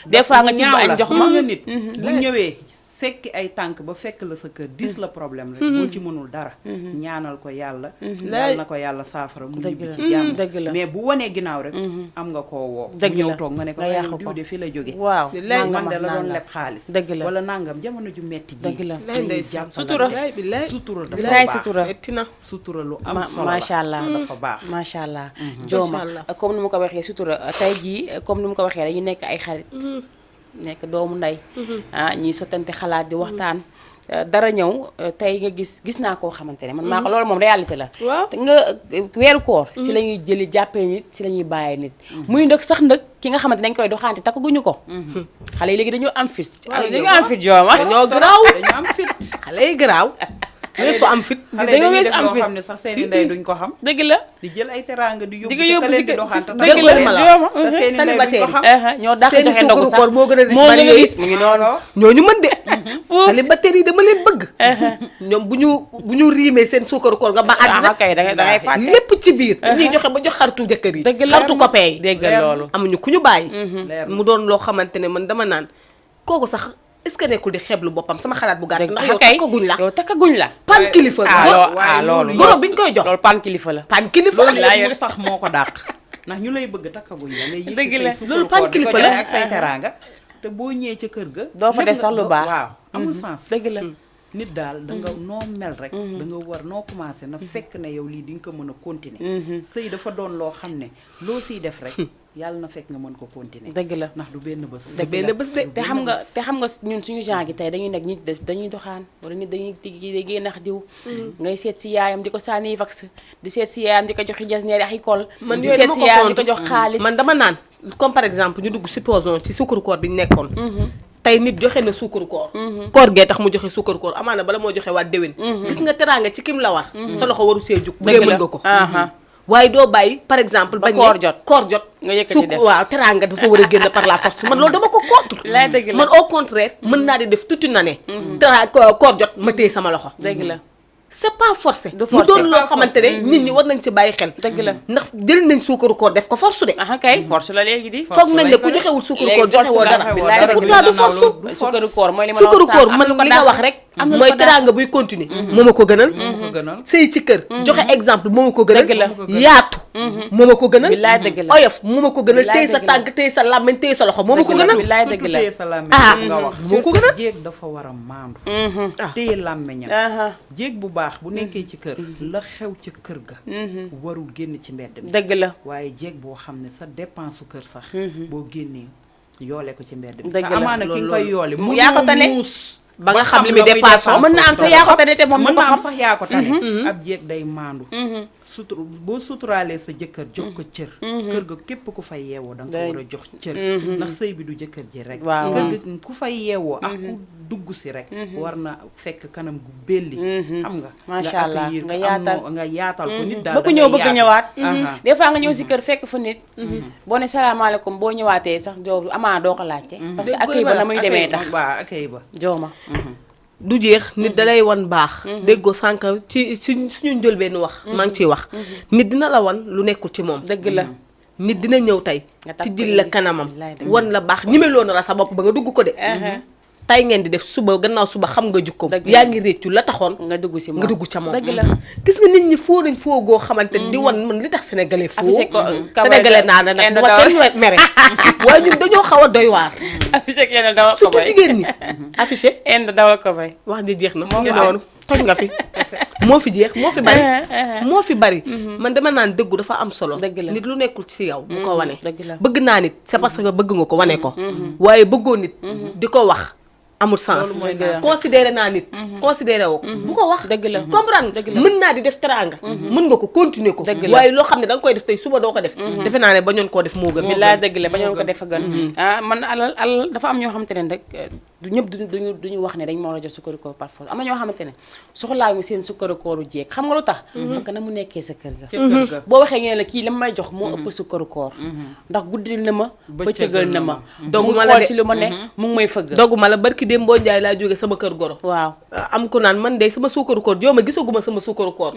des fois nga ci ba añ jox ma nga nit bu ñëwee sekki ay tànk ba fekk la sa kër dis la problème rek boo ci mënul dara ñaanal ko yàlla yàlla na ko yàlla saafara mu ñibbi ci jàmm dëgg la mais bu wanee ginnaaw rek am nga koo woo dëgg la ñëw toog nga ne ko nga yàq diw de fi la jóge waaw man de la doon leb xaalis dëgg la wala nangam jamono ju metti ji dëgg la sutura sutura dafa baax sutura metti na sutura lu am solo macha allah dafa baax macha allah jooma comme ni ma ko waxee sutura tey jii comme ni ma ko waxee dañu nekk ay xarit nekk doomu ndey ñuy sottante xalaat di waxtaan dara ñëw tey nga gis naa koo xamante ne man maa ko loolu moom réalité la te nga weeru koor si la ñuy jëli jàppee nit si la ñuy bàyyee nit muy ndëg sax ndëg ki nga xamante dañ koy doxaante takkuguñu ko xale yi léegi dañoo am fit dañoo am fit jooma dañoo garaaw dañoo am fit xale yi garaaw weesu am fit dañoo weesu am fit xam ne sax seeni ndey duñ ko xam dëgg la di jël ay teraanga di yóbbu di ko yóbbu si di doxante dëgg la jooma célibataire ñoo dàq joxe ndogu sax moo gën a moo gën a gis mu ngi noonu ñooñu mën de célibataire yi dama leen bëgg ñoom bu ñu riimee seen suukaru koor nga ba àddina kay da ngay fàtte lépp ci biir dañuy joxe ba jox xaritu jëkkër yi dëgg la xaritu copain yi dégg loolu amuñu ku ñu bàyyi mu doon loo xamante ne man dama naan kooku sax est-ce que nekkul di xeeblu boppam sama xalaat bu gàtt ndax yow takkaguñ la yow takkaguñ la pan kilifa loolu goro biñ koy jox loolu pan kilifa la pan kilifa loolu sax moo ko dàq ndax ñu lay bëgg takkaguñ la mais dëgg la loolu pan kilifa la ak say teraanga te boo ñëwee ca kër ga doo fa def sax lu baax waaw amul sens dëgg la nit daal da nga noo mel rek da nga war noo commencé na fekk ne yow lii di nga ko mën a continuer sëy dafa doon loo xam ne loo siy def rek yàlla na fekk nga mën ko continuer dëgg la ndax du benn bés benn bés de te xam nga ñun suñu genre gi tey dañuy nekk nit dañuy doxaan wala nit dañuy day nax diw ngay seet si yaayam di ko sànni vax di seet si yaayam di ko joxi jasneer ak i kol di seet si yaayam di ko jox xaalis man dama naan comme par exemple ñu dugg supposons ci sukkaru koor bi ñu nekkoon tey nit joxe na suukaru koor koor gee tax mu joxe suukaru koor amaana bala moo joxe waat déwén gis nga teraanga ci kim la war sa loxo waru see jug bu dee mën nga ko waaye doo bàyyi par exemple bañ koor jot nga yëkkati def waaw teraanga dafa war a génn par la force man loolu dama ko contre man au contraire mën naa di def toute une année koor jot ma téye sama loxo dëgg la c'est pas forcé mu doon loo xamante ne nit ñi war nañ si bàyyi xel dëgg la ndax jël nañ suukaru koor def ko force de kay force la léegi di foog nañ ne ku joxewul suukaru koor joxe woo dara te pourtant du force suukaru koor mooy li ma suukaru koor man li nga wax rek mooy teraanga buy continuer moo ma ko gënal sëy ci kër joxe exemple moo ma ko gënal yaatu moo ma ko gënal billaay dëgg la oyof moo ma ko gënal téye sa tànk téye sa làmmiñ téye sa loxo moo ma ko gënal billaay dëgg la téye sa làmmiñ nga wax moo ko gënal jéeg dafa war a maandu téye làmmiñam jéeg bu baax bu nekkee ci kër la xew ca kër ga warul génn ci mbedd mi dëgg la waaye jéeg boo xam ne sa dépense su kër sax boo génnee yoole ko ci mbedd mi dëgg la amaana ki nga koy yoole mu yaa ko tane muus ba nga xam li muy dépassé mën na am sax yaa ko tane te moom mën du ko na am xam sax yaa ko tane ab jeeg day maandu boo suturaalee sa jëkkër jox ko cër kër ga képp ku fay yeewoo da nga ko war a jox cër ndax sëy bi du jëkkër ji rek waaw kër ga ku fay yeewoo ak ku dugg si rek war na fekk kanam gu belli xam nga macha allah accueillir nga ko, yaatal nga yaatal ko nit daal bëgg ñëw bëgg ñëwaat des fois nga ñëw si kër fekk fa nit boo ne salaamaaleykum boo ñëwaatee sax doo amaa doo ko laajte parce que accueil ba na muy demee tax waaw accueil ba jooma du jeex nit dalay wan baax déggoo sànq ci suñu njëlbeen wax maa ngi ciy wax nit dina la wan lu nekkul ci moom dëgg la nit dina ñëw tey nga takk tijjil la kanamam wallaay dëgg wan la baax ñimeloo na la sa bopp ba nga dugg ko de tay ngeen di def suba gannaaw suba xam nga jukkoom yaa ngi réccu la taxoon nga dugg si moom nga dugg ca moom dëgg la gis nga nit ñi foo nañ foo goo xamante ni di wan man li tax sénégalais foo affiché ko sénégalais naa na nag bu ma kenn mere waaye ñun dañoo xaw a doy waar affiché kenn dawal ko surtout bay jigéen ñi affiché ind dawal ko bay wax ji jeex na mu ngi noonu toj nga fi moo fi jeex moo fi bari moo fi bari man dama naan dëggu dafa am solo dëgg la nit lu nekkul ci yow bu ko wane dëgg la bëgg naa nit c'est parce que bëgg nga ko wane ko waaye bëggoo nit di ko wax amul sens Loolu mooy naa considéré naa nit considéré woo ko bu ko wax dëgg la comprendre dëgg la mën naa di def teraanga mën nga ko continuer ko Dëgg la. waaye loo xam ne da nga koy def tey suba doo ko def defe naa ne ba ñoon koo def moo gën billaay dëgg la ba ñoon ko def a gën man alal dafa am ñoo xamante ne rek du ñëpp duñu wax ne dañ moo la jox sukkaru koor par force am na ñoo xamante ne soxlaa mu seen sukkaru kooru jeeg xam nga lu tax parce que na mu nekkee sa kër ga ca kër ga boo waxee ngeen la kii li ma may jox moo ëpp sukkaru koor ndax guddil na ma bëccëgal na ma mu ngi xool si lu ma ne mu ngi may fëgg doguma la barki dem boo njaay laa jóge sama kër goro waaw am ko naan man de sama suukaru koor joo ma gisaguma sama suukaru koor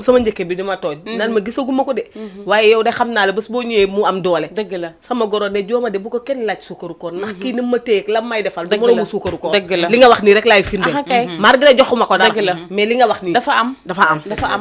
sama njëkke bi di ma tooñ naan ma gisaguma ko de waaye yow de xam naa la bés boo ñëwee mu am doole dëgg la sama goro ne jooma de bu ko kenn laaj suukaru koor ndax kii ni ma téye la may defal du Dëgg la. moroomu suukaru koor Dëgg la. li nga wax nii rek laay firndeel Ah, kay. malgré joxuma ko dara Dëgg la. mais li nga wax nii dafa am dafa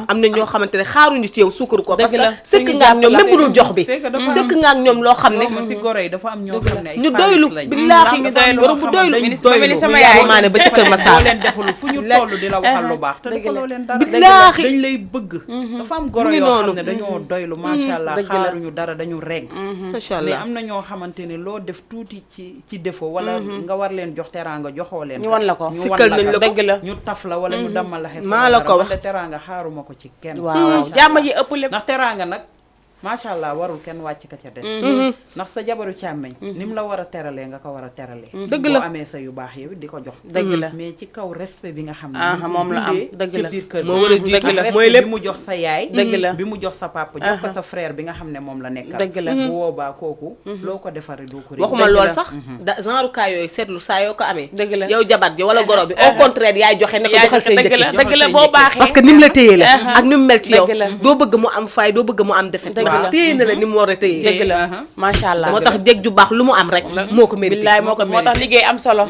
am na ñoo xamante ne xaaruñu ci yow suukaru koor Dëgg parce la. que sëkk Ñu nga ak ñoom jàpp la. même bu dul jox bi C'est que dafa am- sëkk nga ak ñoom loo xam ne ma si goro yi dafa am ñoo xam ne ay ñu xaalis doylu lañ. billaahi ñu dafa am doylu. goro bu doylu Ministre ba mel ni sama yaay. maa ne ba ca Kër Massar boo leen deful fu ñu toll di la waxal lu baax te Dëgg la. defaloo leen dara Billaahi. dañ lay bëgg dafa am goro Mu ngi yoo xam noonu. ne dañoo doylu macha allah Dëgg la. xaaruñu dara dañu regg macha mais allah am na ñoo xamante ne loo def tuuti ci défaut wala nga war leen jox teraanga joxoo leen ñu wan la ko ñu sikkal wan nañ la ko. dëgg la ñu taf la wala ñu dammal la xef maa la ko wax. wala teraanga xaaruma ko ci kenn waaw macha jàmm allah. ji ëpp lépp ndax teraanga nag macha allah warul kenn wàcc ka ca des ndax sa jabaru càmmeñ ni mu la war a teralee nga ko war a teralee Dëgg la. boo amee sa yu baax yow di ko jox dëgg la mais ci kaw respect bi nga xam ne Ah, mu ngi moom la am. dundee Dëgg ci la. biir kër moo war a jiitu Dëgg la. respect mooy lépp bi mu jox sa yaay Dëgg la. bi mu jox sa papa jox ko sa frère bi nga xam ne moom la nekkal Dëgg la. bu boobaa kooku loo ko defaree doo ko réer. waxuma Dëgg lool la. sax da genre cas yooyu seetlu saa yoo ko amee Dëgg la. yow jabat ji wala goro bi au contraire yaay joxe ne ko yaa joxal say dëgg la njëkk dëgg la say boo njëkk. baaxee parce que ni mu la téye la ak ni mu mel ci yow Dëgg la. doo bëgg mu am fay doo bëgg mu am defet Dëgg la. téye na la ni mu war a téye dëgg la macha allah moo tax jeg ju baax lu mu am rek moo ko mérité billaay moo tax liggéey am solo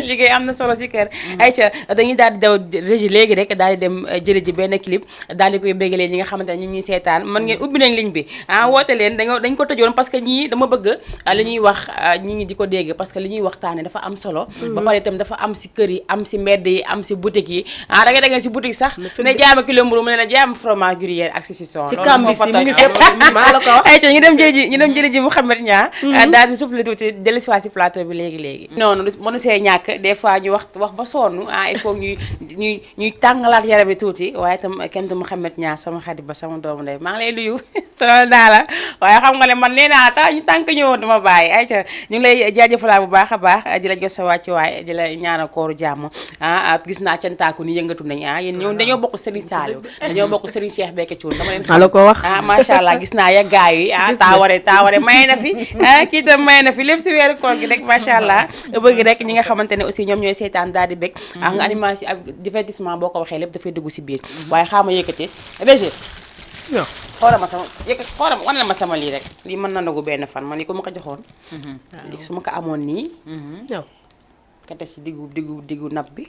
liggéey am na solo si kër ayca dañuy daal di daw régie léegi rek daal di dem jëli ji benn clip daal di koy béggalee ñi nga xamante ne ñu ngi ñuy seetaan man ngeen ubbi nañ ligne bi woote leen dañ ko tëjoon parce que ñii dama bëgg li ñuy wax ñi ngi di ko dégg parce que li ñuy waxtaane dafa am solo ba pare itam dafa am si kër yi am si mbedd yi am si boutique yi da ngay dangeen si boutique sax ne jaama kilo mburu mu ne la jaam fromage gruyère ak saucisson ci kàmbi si mu ngi fépp maa la ko wax ayca ñu dem jëli ji Mouhamed Niang daal di soufflé tuuti dellusiwaat si plateau bi léegi noonu mënu see ñàkk des fois ñu wax ba sonn il faut ñuy tàngalaat yaram bi tuuti waaye itam kenn du Mouhamed Niang sama xarit ba sama doomu ndey maa ngi lay nuyu sonal naa la waaye xam nga ne man nee naa ta ñu tànk ñëwoon dama bàyyi ayca ñu ngi lay jaajëfalaat bu baax a baax di la jox sa wàcc waaye di la ñaanal kooru jàmm gis naa cantaaku ni yëngatu nañ yéen ñoom dañoo bokk Serigne Saliou dañoo bokk Serigne Cheikh Béthio Thioune dama leen maa la ko wax macha allah gis naa ya gaay yi taaware may na fi kii tam may na fi lépp si weeru koor gi rek macha allah bëgg rek ñi nga xamante ne aussi ñoom ñooy seetaan daal di bëgg nga animation ak divertissement boo ko waxee lépp dafay dugg si biir waaye xaama yëkkati régi xoolal ma sama wane ma sama lii rek lii mën na nagu benn fan man lii ko ma ko joxoon lii su ma ko amoon nii ñaw kate si diggu nab bi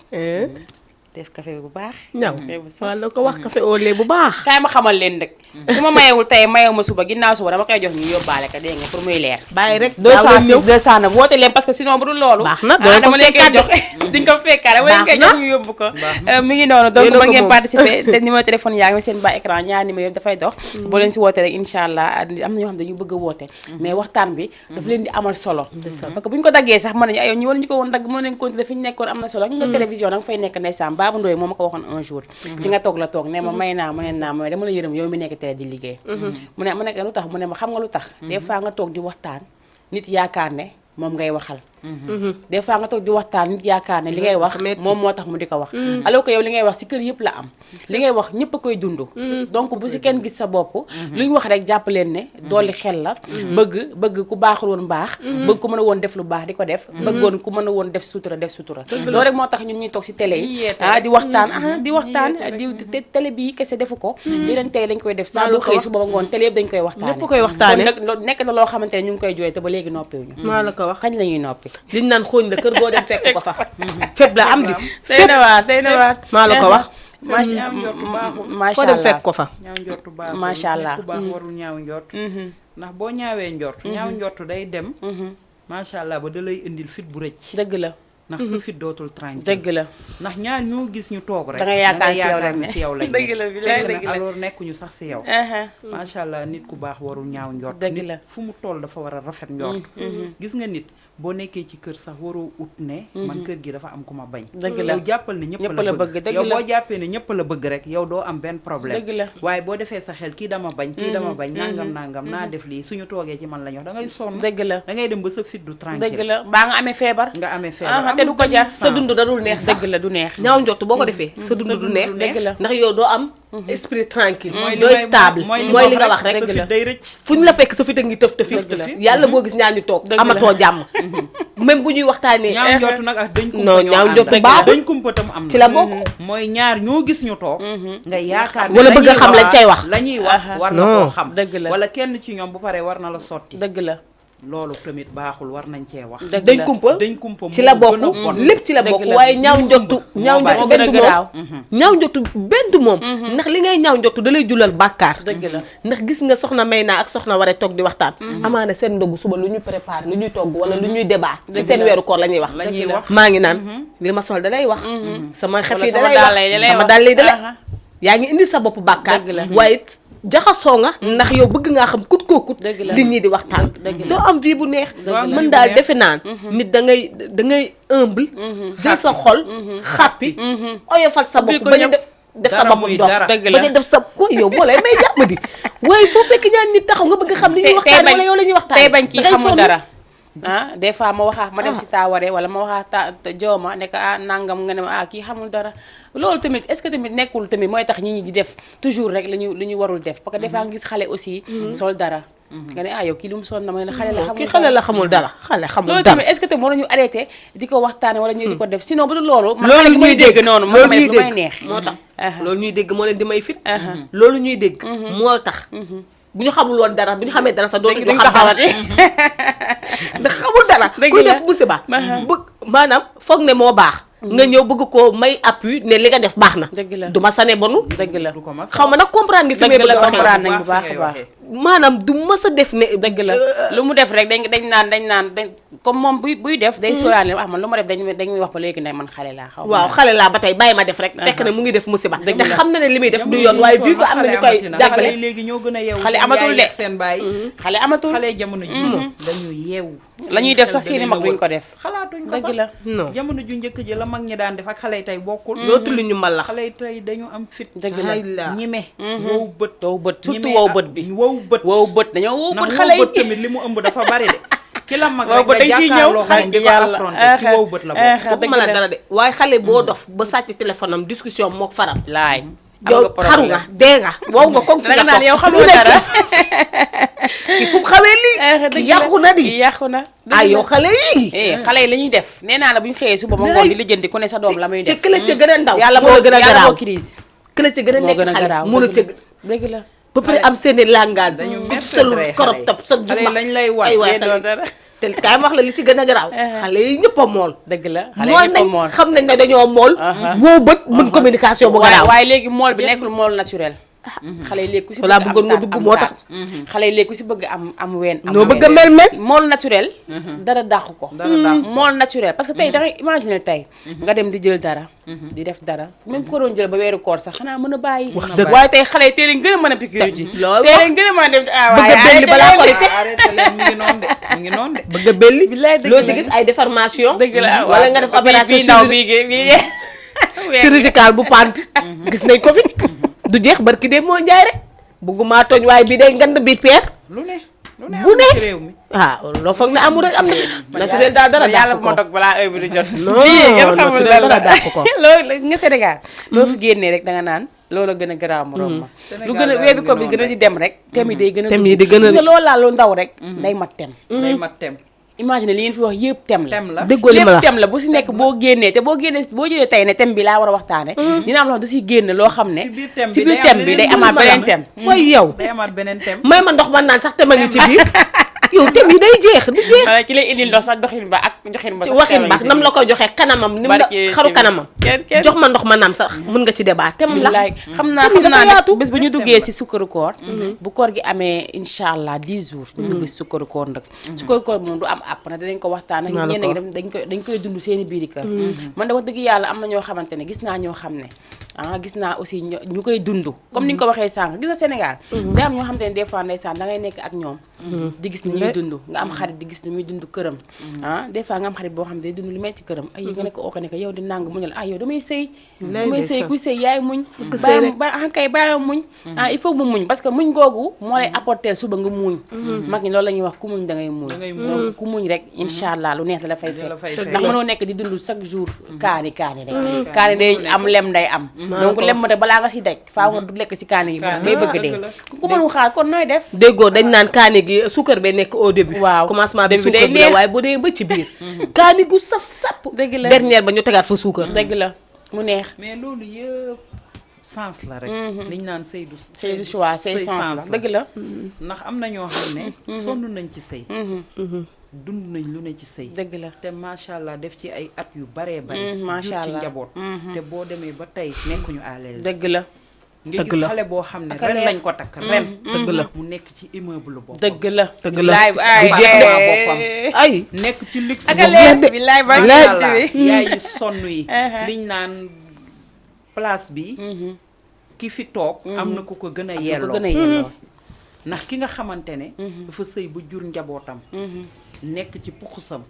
def café bu baax ñaw maa la ko wax café au lait bu baax kaay ma xamal leen rek su ma mayewul tey mayewu ma suba ginnaaw suba dama koy jox ñu yóbbaale ka dégg nga pour muy leer bàyyi rek 206 209 woote leen parce que sinon bu dul loolu baax na dama leen koy jox di nga ko fekkaale wala nga koy jox ñu yóbbu ko mi ngi noonu donc mën ngeen participer te numéro téléphone yaa ngi seen bas écran ñaar numéro yëpp dafay dox boo leen si woote rek incha allah am na ñoo xam ne dañu bëgg a woote mais waxtaan bi dafa leen di amal solo parce que bu ñu ko daggee sax mën nañu ayow ñu wala ñu ko woon dagg mën nañ continuer fi ñu nekkoon am na solo ñu nga télévision da nga fay nekk ndeysaan Babou Ndoye moo ma ko waxoon un jour fi nga toog la toog ne ma may naa mu ne naa mooy dama la yërëm yow mi nekk télé di liggéey mu ne lu tax mu ne ma xam nga lu tax des fois nga toog di waxtaan nit yaakaar ne moom ngay waxal des fois nga toog di waxtaan nit yaakaar ne li ngay wax moom moo tax mu di ko wax alors que yow li ngay wax si kër yëpp la am li ngay wax ñëpp a koy dund donc bu si kenn gis sa bopp lu ñu wax rek jàpp leen ne dolli xel la bëgg ku baaxul woon baax bëgg ku mën a woon def lu baax di ko def bëggoon ku mën a woon def sutura loolu rek moo tax ñun ñuy toog si télé yi di waxtaan di télé bi kese defu ko yeneen télé dañ koy def saa boo xëy su booba ngoon télé yëpp dañ koy waxtaane ñëpp koy waxtaane nag nekk na loo xamante ne ñu ngi koy jooy te ba léegi noppiwuñu maa la ko wax kañ la ñuy noppi liñ naan xooñ la kër goo dem fekk ko fa fépp la am di tey na waat maa la ko wax macha foo dem fekk ko fa ñaaw njortu baax macha allah ku baax warul ñaaw njort ndax boo ñaawee njort ñaaw njort day dem macha allah ba da lay indil fit bu rëcc dëgg la ndax sa fit dootul tranquille dëgg la ndax ñaar ñoo gis ñu toog rek da nga yaakaar si yow lañ dëgg la fekk na alors nekkuñu sax si yow macha allah nit ku baax warul ñaaw njort dëgg la fu mu toll dafa war a rafet njort gis nga nit boo nekkee ci kër sax waroo ut ne man kër gi dafa am ku ma bañ dëgg la yow jàppal ne ñëpp la bëgg yow boo jàppee ne ñëpp la bëgg rek yow doo am benn problème dëgg la waaye boo defee sa xel kii dama bañ nangam naa def lii suñu toogee ci man la ñu wax da ngay sonn dëgg la da ngay dem ba sa fit du tranquille dëgg la baa nga amee feebar te du ko jar sa dund da dul neex dëgg la du neex ñaaw njott boo ko defee sa dund du neex dëgg la ndax yow doo am esprit tranquille doo stable mooy li nga wax rek dëgg la day rëcc fu ñu la fekk sa fit a ngi tëf te fif yàlla boo gis ñaar ñu toog amatoo jàmm même bu ñuy waxtaanee ñaaw njott nag ak dañ kumpa non ñaaw njott baax dañ kumpa tam am ci la bokk mooy ñaar ñoo gis ñu toog nga yaakaar wala bëgg a xam lañ cay wax la ñuy wax war na koo xam dëgg la wala kenn ci ñoom bu paree war na la sotti dëgg la loolu tamit baaxul war nañ cee wax dañ kumpa ci la bokk lépp ci la bokk waaye ñaaw njottu ñaaw njottu benn moom ndax li ngay ñaaw njottu da lay julal bàkkaar dëgg la ndax gis nga soxna may naa ak soxna waree toog di waxtaan amaana seen ndogu suba lu ñuy préparé lu ñuy togg wala lu ñuy débat ci seen weeru koor la ñuy wax maa ngi naan li ma sol da lay wax sama xef yi da lay wax sama dàll yi da lay yaa ngi indi sa bopp bàkkaar waaye jaxasoo nga ndax yow bëgg ngaa xam kut koo kut li ñi di waxtaan doo am vie bu neex mën daal defe naan nit da ngay humble jël sa xol xàppi oyofal sa bopp bañu def sa bopp dof bañu def sa yow boo lay may jàmm di waaye foo fekk ñaan nit taxaw nga bëgg xam li ñuy waxtaan wala yow la ñuy waxtaan tey bañ kii xamul dara des fois ma waxaa ma dem si taaware wala ma waxaa jooma nekk nangam nga ne ma kii xamul dara loolu tamit est-ce que tamit nekkul tamit mooy tax ñi di def toujours rek lu ñu warul def parce que des fois nga gis xale aussi sol dara nga ne yow kii lu mu sol na ma ne xale la xamul dara loolu tamit est-ce que tamit war nañu arrêté di ko waxtaane wala ñu di ko def sinon bu dul loolu man xale gi may dégg noonu moo may def lu may neex moo tax loolu ñuy dégg moo leen di may fit loolu ñuy dégg moo tax bu ñu xamul woon dara bu ñu xamee dara sax dootuñu ko xamati ndax xamul dara kuy def musiba bëgg maanaam foog ne moo baax nga ñëw bëgg koo may appui ne li nga def baax na du ma sane bonu dëgg la xaw ma nag comprendre nga fi may bëgg a waxee comprendre nañ bu baax a baax maanaam du mës a def ne dëgg la lu mu def rek dañ naan comme moom buy def day sóoraale man lu ma def dañuy wax ba léegi ne man xale laa xaw waaw xale laa ba tey bàyyi ma def rek fekk ne mu ngi def musiba te xam na ne li muy def du yoon waaye vu que am na ñu koy jàppale léegi ñoo gën a yeewu xale amatul de seen baay xale amatul xale jamono ji dañu yeewu la ñuy def sax seeni mag duñ ko def xalaatuñ ko sax dëgg la jamono ju njëkk ji la mag ñi daan def ak xale yi tey bokkul dootul lu ñu mal la xale yi tey dañu am fit dëgg la ñime wow bët surtout wow bët bi wow bët dañoo wow bët xale yi tamit li mu ëmb dafa bari de ki la mag wow bët dañ siy ñëw xale di ko affronté ci wow bët la waxuma la dara de waaye xale boo dof ba sàcc téléphone am discussion mook faram laay yow xaru nga dee nga wow nga comme fi nga toog yow xamoo dara ki fu mu xamee lii ki yàqu na di yàqu na yow xale yi xale yi la ñuy def nee naa la bu ñu xëyee suba ba ngoon di lijjanti ku ne sa doom la muy def te kële ca gën a ndaw yàlla moo gën a garaaw crise kële ca gën a nekk xale mënu ca dëgg la ba pare am seeni langage ku selu korop top sa xale lañ lay ay waay xale te kaay ma wax la li ci gën a garaaw xale yi ñëpp a mool dëgg la mool nañ xam nañ ne dañoo mool boo bët mën communication bu garaaw waaye léegi mool bi nekkul mool naturel xale yi léegi ku si laa bëggoon nga dugg moo tax xale yi léegi ku si bëgg am ween noo bëgg a mel mool naturel dara dàqu ko mool naturel parce que tey da ngay imaginer tey nga dem di jël dara di def dara même ko doon jël ba weeru koor sax xanaa mën a bàyyi waaye tey xale yi tey leen gën a mën a piqûre ji loolu tey leen gën a mën a dem bëgg a belli balaa koy arrêté leen mi ngi noonu de mi ngi noonu de bëgg a belli dëgg loo ci gis ay déformation dëgg la wala nga def opération chirurgicale bu pant gis nañ ko fi du jeex barki de moo njaay rek bëgguma tooñ waaye bii day ngand bi peer lu ne bu ne ci réew mi loo foog ne amul rek am na naturel daal dara yàlla dàq bu ma ko dog balaa heure bi di jot non naturel dara dàq ko loolu nga Sénégal loo fi génnee rek da nga naan loolu gën a garaaw morom ma lu gën a weebi ko bi gën a di dem rek tem yi day gën a tem yi di gën a gis nga loolu laa lu ndaw rek day mat tem day mat tem imagine li ngeen fi wax yëpp tem la déggoo li ma la lépp tem la bu si nekk boo génnee te boo jëlee tey ne tem bi laa war a waxtaane dina am loo xam da siy génn loo xam ne si biir tem bi day amaat beneen tem mooy yow day amaat beneen tem may ma ndox ba naan sax tem a ngi ci biir yow tem yi day jeex du jeex xanaa ci lay indil ndox sax doxin ba ak joxin ba ci waxin baax nam la ko joxe kanamam ni mu la xaru kanamam jox ma ndox ma naam sax mën nga ci débat tem la xam naa ne bés bu ñu duggee si sukkaru koor bu koor gi amee incha allah 10 jours ñu dugg si sukkaru koor nag sukkaru koor moom du am àpp na dinañ ko waxtaan ak ñenn dañ koy dund seeni biiri kër man de wax dëgg yàlla am na ñoo xamante ne gis naa ñoo xam ne gis naa aussi ñu koy dund comme ni nga ko waxee sànq gis na Sénégal day am ñoo xamante ne des fois ndeysaan da ngay nekk ak ñoom di gis ni ñuy dund nga am xarit di gis ni muy dund këram des fois nga am xarit boo xam ne day dund lu metti këram ay nga nekk oo ko nekk yow di nàng muñal yow damay sëy kuy sëy yaay muñ kay bàyyi muñ il faut mu muñ parce que muñ googu moo lay apporter suba nga muñ mag ñi loolu la ñuy wax ku muñ da ngay muñ donc ku muñ rek incha allah lu neex da la fay fekk ndax mënoo nekk di dund chaque jour kaani rek kaani day am lem day am donc lem ma te balaa nga si daj faaw nga du lekk si kaani yi day bëgg dee ku mënu xaar kon nooy def déggoo dañ naan kaani gi suukar bee nekk au début waaw commencement bi suukar bi la waaye bu dee ba ci biir kaani gu saf sap dëgg la dernière ba ñu tegaat fa suukar dëgg la mu neex mais loolu yëpp sens la rek liñ naan sëy du choix sëy sens la dëgg la ndax am na ñoo xam ne sonn nañ ci sëy dund nañ lu ne ci sëy dëgg la te macha allah def ci ay at yu baree bari macha jur ci allah njaboot te boo demee ba tey nekkuñu à l'aise dëgg la nga gis xale boo xam ne ren lañ ko takk ren dëgg la mu nekk ci immeuble boppam dëgg la dëgg la ay nekk ci luxe bilaay ba yaay yi sonn yi liñ naan place bi ki fi toog am na ku ko gën a yelloo ndax ki nga xamante ne dafa sëy ba jur njabootam nekk ci puxusam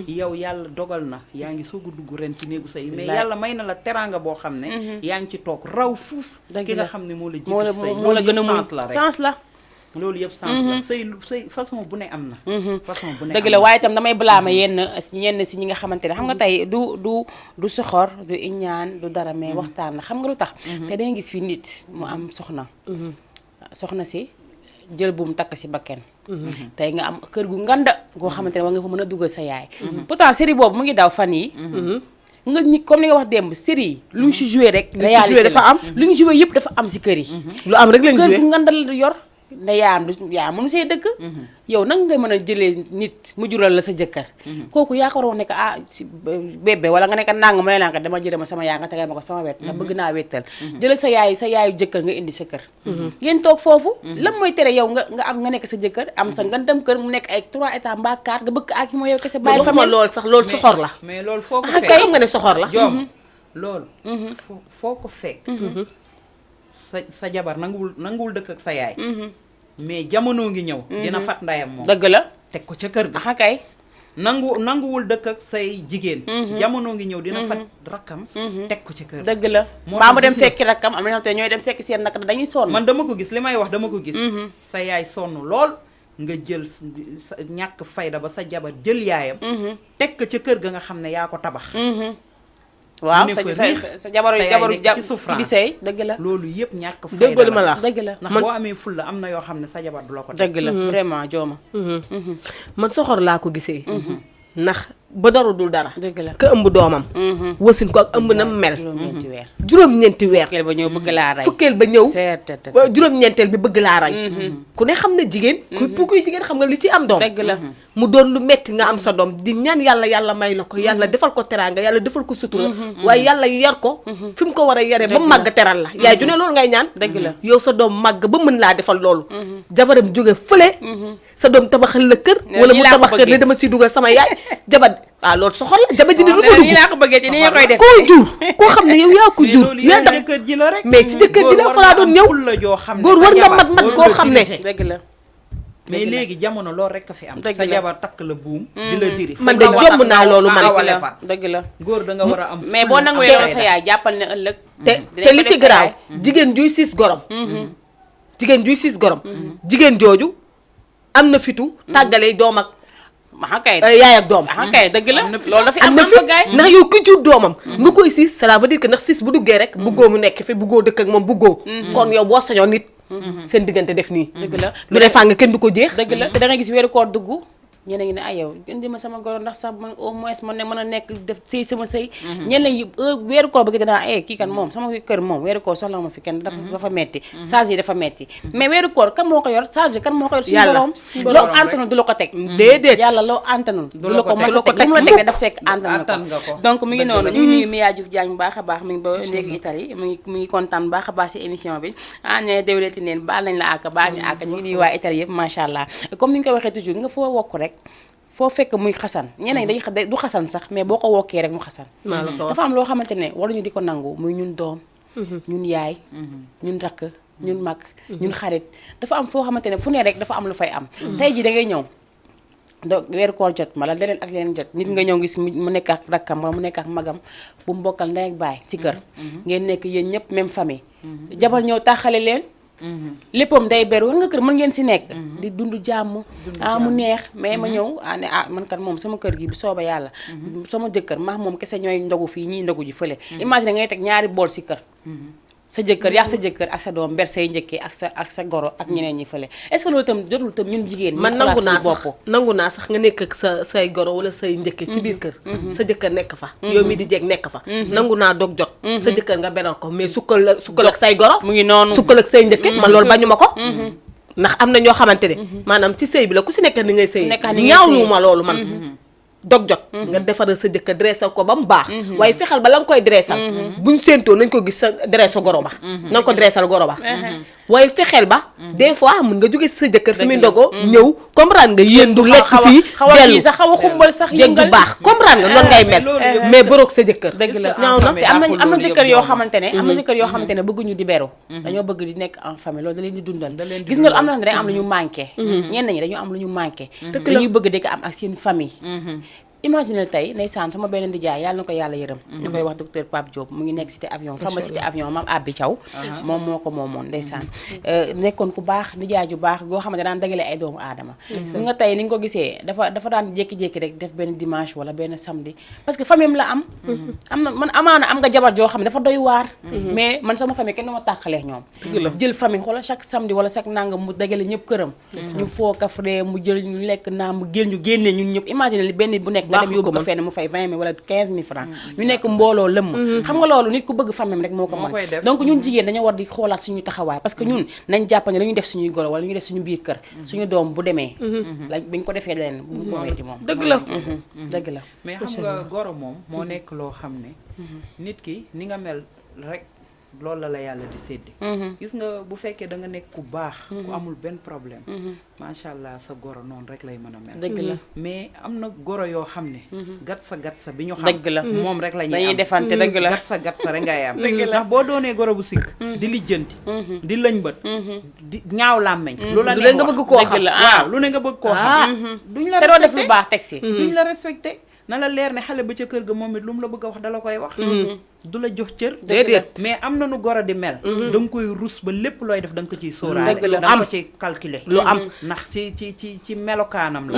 yow yàlla dogal na yaa ngi soog a dugg ren ci néegu sëy mais yàlla may na la teraanga boo xam ne yaa ngi ci toog raw fuuf ki nga xam ne moo la jiitu sëy moo la gën a muñ sens la loolu yëpp sens la sëy façon bu ne am na façon bu ne dëgg la waaye itam damay blaama ñenn si ñi nga xamante ne xam nga tey du soxor du iñaan du dara mais waxtaan la xam nga lu tax te dangay gis fi nit mu am soxna si jël bu mu takk si bakken tey nga am kër gu nganda goo xamante ne war nga fa mën a dugal sa yaay pourtant série boobu mu ngi daw fan yi nga ñi comme ni nga wax démb série yi lu ñu si joué rek réalité dafa am lu ñu joué yëpp dafa am si kër yi lu am rek lañ joué kër gu nganda la yor nda yaam mënu see dëkk yow nag nga mën a jëlee nit mu jural la sa jëkkër kooku yaa ko waroon nekk si bébé wala nga nekk nang ma ne dama jëlee ma sama yaay nga tegal ma ko sama wet ndax bëgg naa wettal jëlee sa yaayu jëkkër nga indi sa kër ngeen toog foofu lan mooy tere yow nga nekk sa jëkkër am sa nga dem kër mu nekk ay 3 états mbaa 4 nga bëgg ak moo yow kese bàyyi famille loolu sax loolu soxor la mais loolu foo ko fekk xam nga ne soxor la joom loolu foo ko fekk sa jabar nanguwul dëkk ak sa yaay mais jamono ngi ñëw dina fat ndayam moom dëgg la teg ko ca kër ga kay nanguwul dëkk ak say jigéen jamono ngi ñëw dina fat rakkam teg ko ca kër ga dëgg la mbaa mu dem fekki rakkam am na xam te ñooy dem fekki seen nakk dañuy sonn man dama ko gis li may wax dama ko gis sa yaay sonn lool nga jël sa ñàkk fayda ba sa jabar jël yaayam teg ko ca kër ga nga xam ne yaa ko tabax waaw sa jabaru ci di sëy dëgg la loolu yëpp ñàkk fayda déggoo li ma la dëgg la ndax boo amee fulla am na yoo xam ne sa jabar du la ko dëgg la vraiment jooma man soxor laa ko gisee ndax ba dara dul dara. dëgg la ka ëmb doomam. wasin ko ak ëmb na mel. juróom-ñeenti weer. juróom-ñeenti weer. fukkeel ba ñëw bëgg laa rey. fukkeel ba ñëw. seet juróom-ñeenteel bi bëgg laa rey. ku ne xam na jigéen. kuy jigéen xam nga li ci am doom. dëgg la. mu doon lu metti nga am sa doom di ñaan yàlla may la ko yàlla defal ko teraanga yàlla defal ko sutura. waaye yàlla yar ko. fi mu ko war a yaree ba màgg teral la. yaay ju ne loolu ngay ñaan. dëgg la yow sa doom màgg ba mën laa defal loolu. jabaram jóge fële. sa doom tabaxal la kër. wala mu tabax kër ne dama siy dugal sama yaay. jabar waaw loolu soxor la jabar ji ni lu fa dugg. nii laa ko bëggee ci ni nga koy def. koo jur koo xam ne yow yaa ko jur. yaa tax jëkkër ji la rek. mais ci jëkkër ji la fa laa doon ñëw. góor war nga mat koo xam ne. dëgg la. mais léegi jamono loolu rek a fi am. dëgg sa la jabar takk la buum. di la diri man de jomb naa loolu man. dëgg la góor da nga war a am. mais boo nangu yow sa yaay jàppal ne ëllëg. te li ci garaaw jigéen juy siis gorom. jigéen juy siis gorom. jigéen jooju am na fitu tàggale doom ak. kay yaay ak doom. kay dëgg la loolu dafa am na fi ndax yow ki jur doomam. nga koy siis cela veut dire que ndax siis bu duggee rek. buggoo mu nekk fi buggoo dëkk ak moom buggoo. kon yow boo sañoon nit. seen diggante def nii. dëgg la lu ne fàng kenn du ko jeex. dëgg la te da nga gis weeru koor dugg. ñeneen ngi ne ay yow indi ma sama goro ndax sax man au moins man ne mën a nekk def sëy sama sëy. ñeneen ñi weeru koor bëgg dinaa kii kan moom sama kër moom weeru koor soxla ma fi kenn dafa metti charge yi dafa metti mais weeru koor kan moo ko yor charge kan moo ko yor suñu borom loo antanul du la ko teg déedéet yàlla loo antanul du la ko mos a teg lu mu la teg dafa fekk antan nga ko donc mi ngi noonu ñu ngi nuyu Mia Diouf Diagne bu baax a baax mi ngi ba léegi Italie mi ngi kontaan bu baax a baax si émission bi ne déwléti neen baal nañ la àkk baal ñu àkk ñu ngi nuyu waa Italie yëpp macha allah comme ni nga ko waxee toujours nga foo wokk rek foo fekk muy xasan ñeneen ñi dañuy du xasan sax mais boo ko wokkee rek mu xasan dafa am loo xamante ne waruñu di ko nangu muy ñun doom ñun yaay ñun rakk ñun mag ñun xarit dafa am foo xamante ne fu ne rek dafa am lu fay am tey ji da ngay ñëw donc weeru koor jot ma la leneen ak leneen jot nit nga ñëw gis mu nekk ak rakkam wala mu nekk ak magam bu mu bokkal ndey ak baay ci kër ngeen nekk yéen ñëpp même famille jabar ñëw taxale leen léppam day beru nga kër mën ngeen si nekk di dund jàmm mu neex mais ma ñëw ne man kat moom sama kër gi bu sooba yàlla sama jëkkër maax moom kese ñooy ndogu fii ñii ndogu ji fële imagine ngay teg ñaari bool si kër sa jëkkër yaa sa jëkkër ak sa doom ber say njëkkee ak sa goro ak ñeneen ñi fële est-ce que loolu itam jotul itam ñun jigéen man nangu naa sax nga nekk ak say goro wala say njëkkee ci biir kër sa jëkkër nekk fa yow mi di jeeg nekk fa nangu naa dog jot sa jëkkër nga beral ko mais sukkal ak say goro mu ngi noonu sukkal ak say njëkkee man loolu bañu ma ko ndax am na ñoo xamante ne maanaam ci sëy bi la ku si nekk ni ngay sëy ñaawlu ma loolu man dog jot nga defaral sa jëkkër dressal ko ba mu baax waaye fexeel ba la nga koy dressal buñ séentoo nañ ko gis sa dressal goro ba na nga ko dressal goro ba waaye fexeel ba des fois mën nga jóge si sa jëkkër fi muy ndogoo ñëw comprendre nga yéen du lekk fii dellu sax xaw a xumbal sax jég du baax comprendre nga loolu ngay mel mais boroog sa jëkkër dëgg la ñaaw na te am na jëkkër yoo xamante ne am na jëkkër yoo xamante ne bëgguñu di beru dañoo bëgg di nekk en famille loolu da leen di dundal gis nga am na dañu am lu ñu manqué ñenn ñi dañu am lu ñu manqué dañuy bëgg di ko am ak seen famille imagine tey ndeysaan sama benn ndijaay yàlla na ko yàlla yërëm ñu koy wax docteur Pape Diop mu ngi nekk cité avion pharmacie cité avion maam Abbi Thiaw moom moo ko moomoon ndeysaan nekkoon ku baax ndijaay ju baax goo xamante daan dagale ay doomu aadama nga tey ni nga ko gisee dafa daan jékki-jékki rek def benn dimanche wala benn samedi parce que famille la am na man amaana am nga jabar joo xam ne dafa doy waar mais man sama famille kenn du ma tàqalee ñoom jël famille xoola chaque samedi wala chaque nangam mu dagale ñëpp këram ñu foo kafre mu jël ñu lekk naa mu génne ñun ñëpp imagine li benn bu nekk nga dem yóbbu ko fenn mu fay 20 000 wala 15 000 francs ñu nekk mbooloo lëmm xam nga loolu nit ku bëgg famille rek moo ko mën donc ñun jigéen dañoo war di xoolaat suñu taxawaay parce que ñun nañ jàpp ne la ñuy def suñuy goro wala ñu def suñu biir kër suñu doom bu demee lañ bi ñu ko defee leneen bu ñu ko metti moom dëgg la dëgg la mais xam nga goro moom moo nekk loo xam ne nit ki ni nga mel rek loolu la yàlla di sédde gis nga bu fekkee da nga nekk ku baax ku amul benn problème macha allah sa goro noonu rek lay mën a mel dëgg la mais am na goro yoo xam ne gat sa bi ñu xam dëgg la moom rek la ñuy dañuy am defante dëgg la gat sa rek ngay am ndax boo doonee goro bu sikk di lijjanti di lëñ bët di ñaaw làmmeñ lu la nga bëgg koo xam waaw lu ne nga bëgg koo xam duñ la te doo def lu baax teg si duñ la respecté na la leer ne xale ba ca kër ga moom it lu mu la bëgg a wax dala koy wax du la jox cër déedéet mais am na nu goro di mel da nga koy rus ba lépp looy def da nga ko ciy sóoraale dëgg la da nga ko ciy calculer lu am ndax ci melokaanam la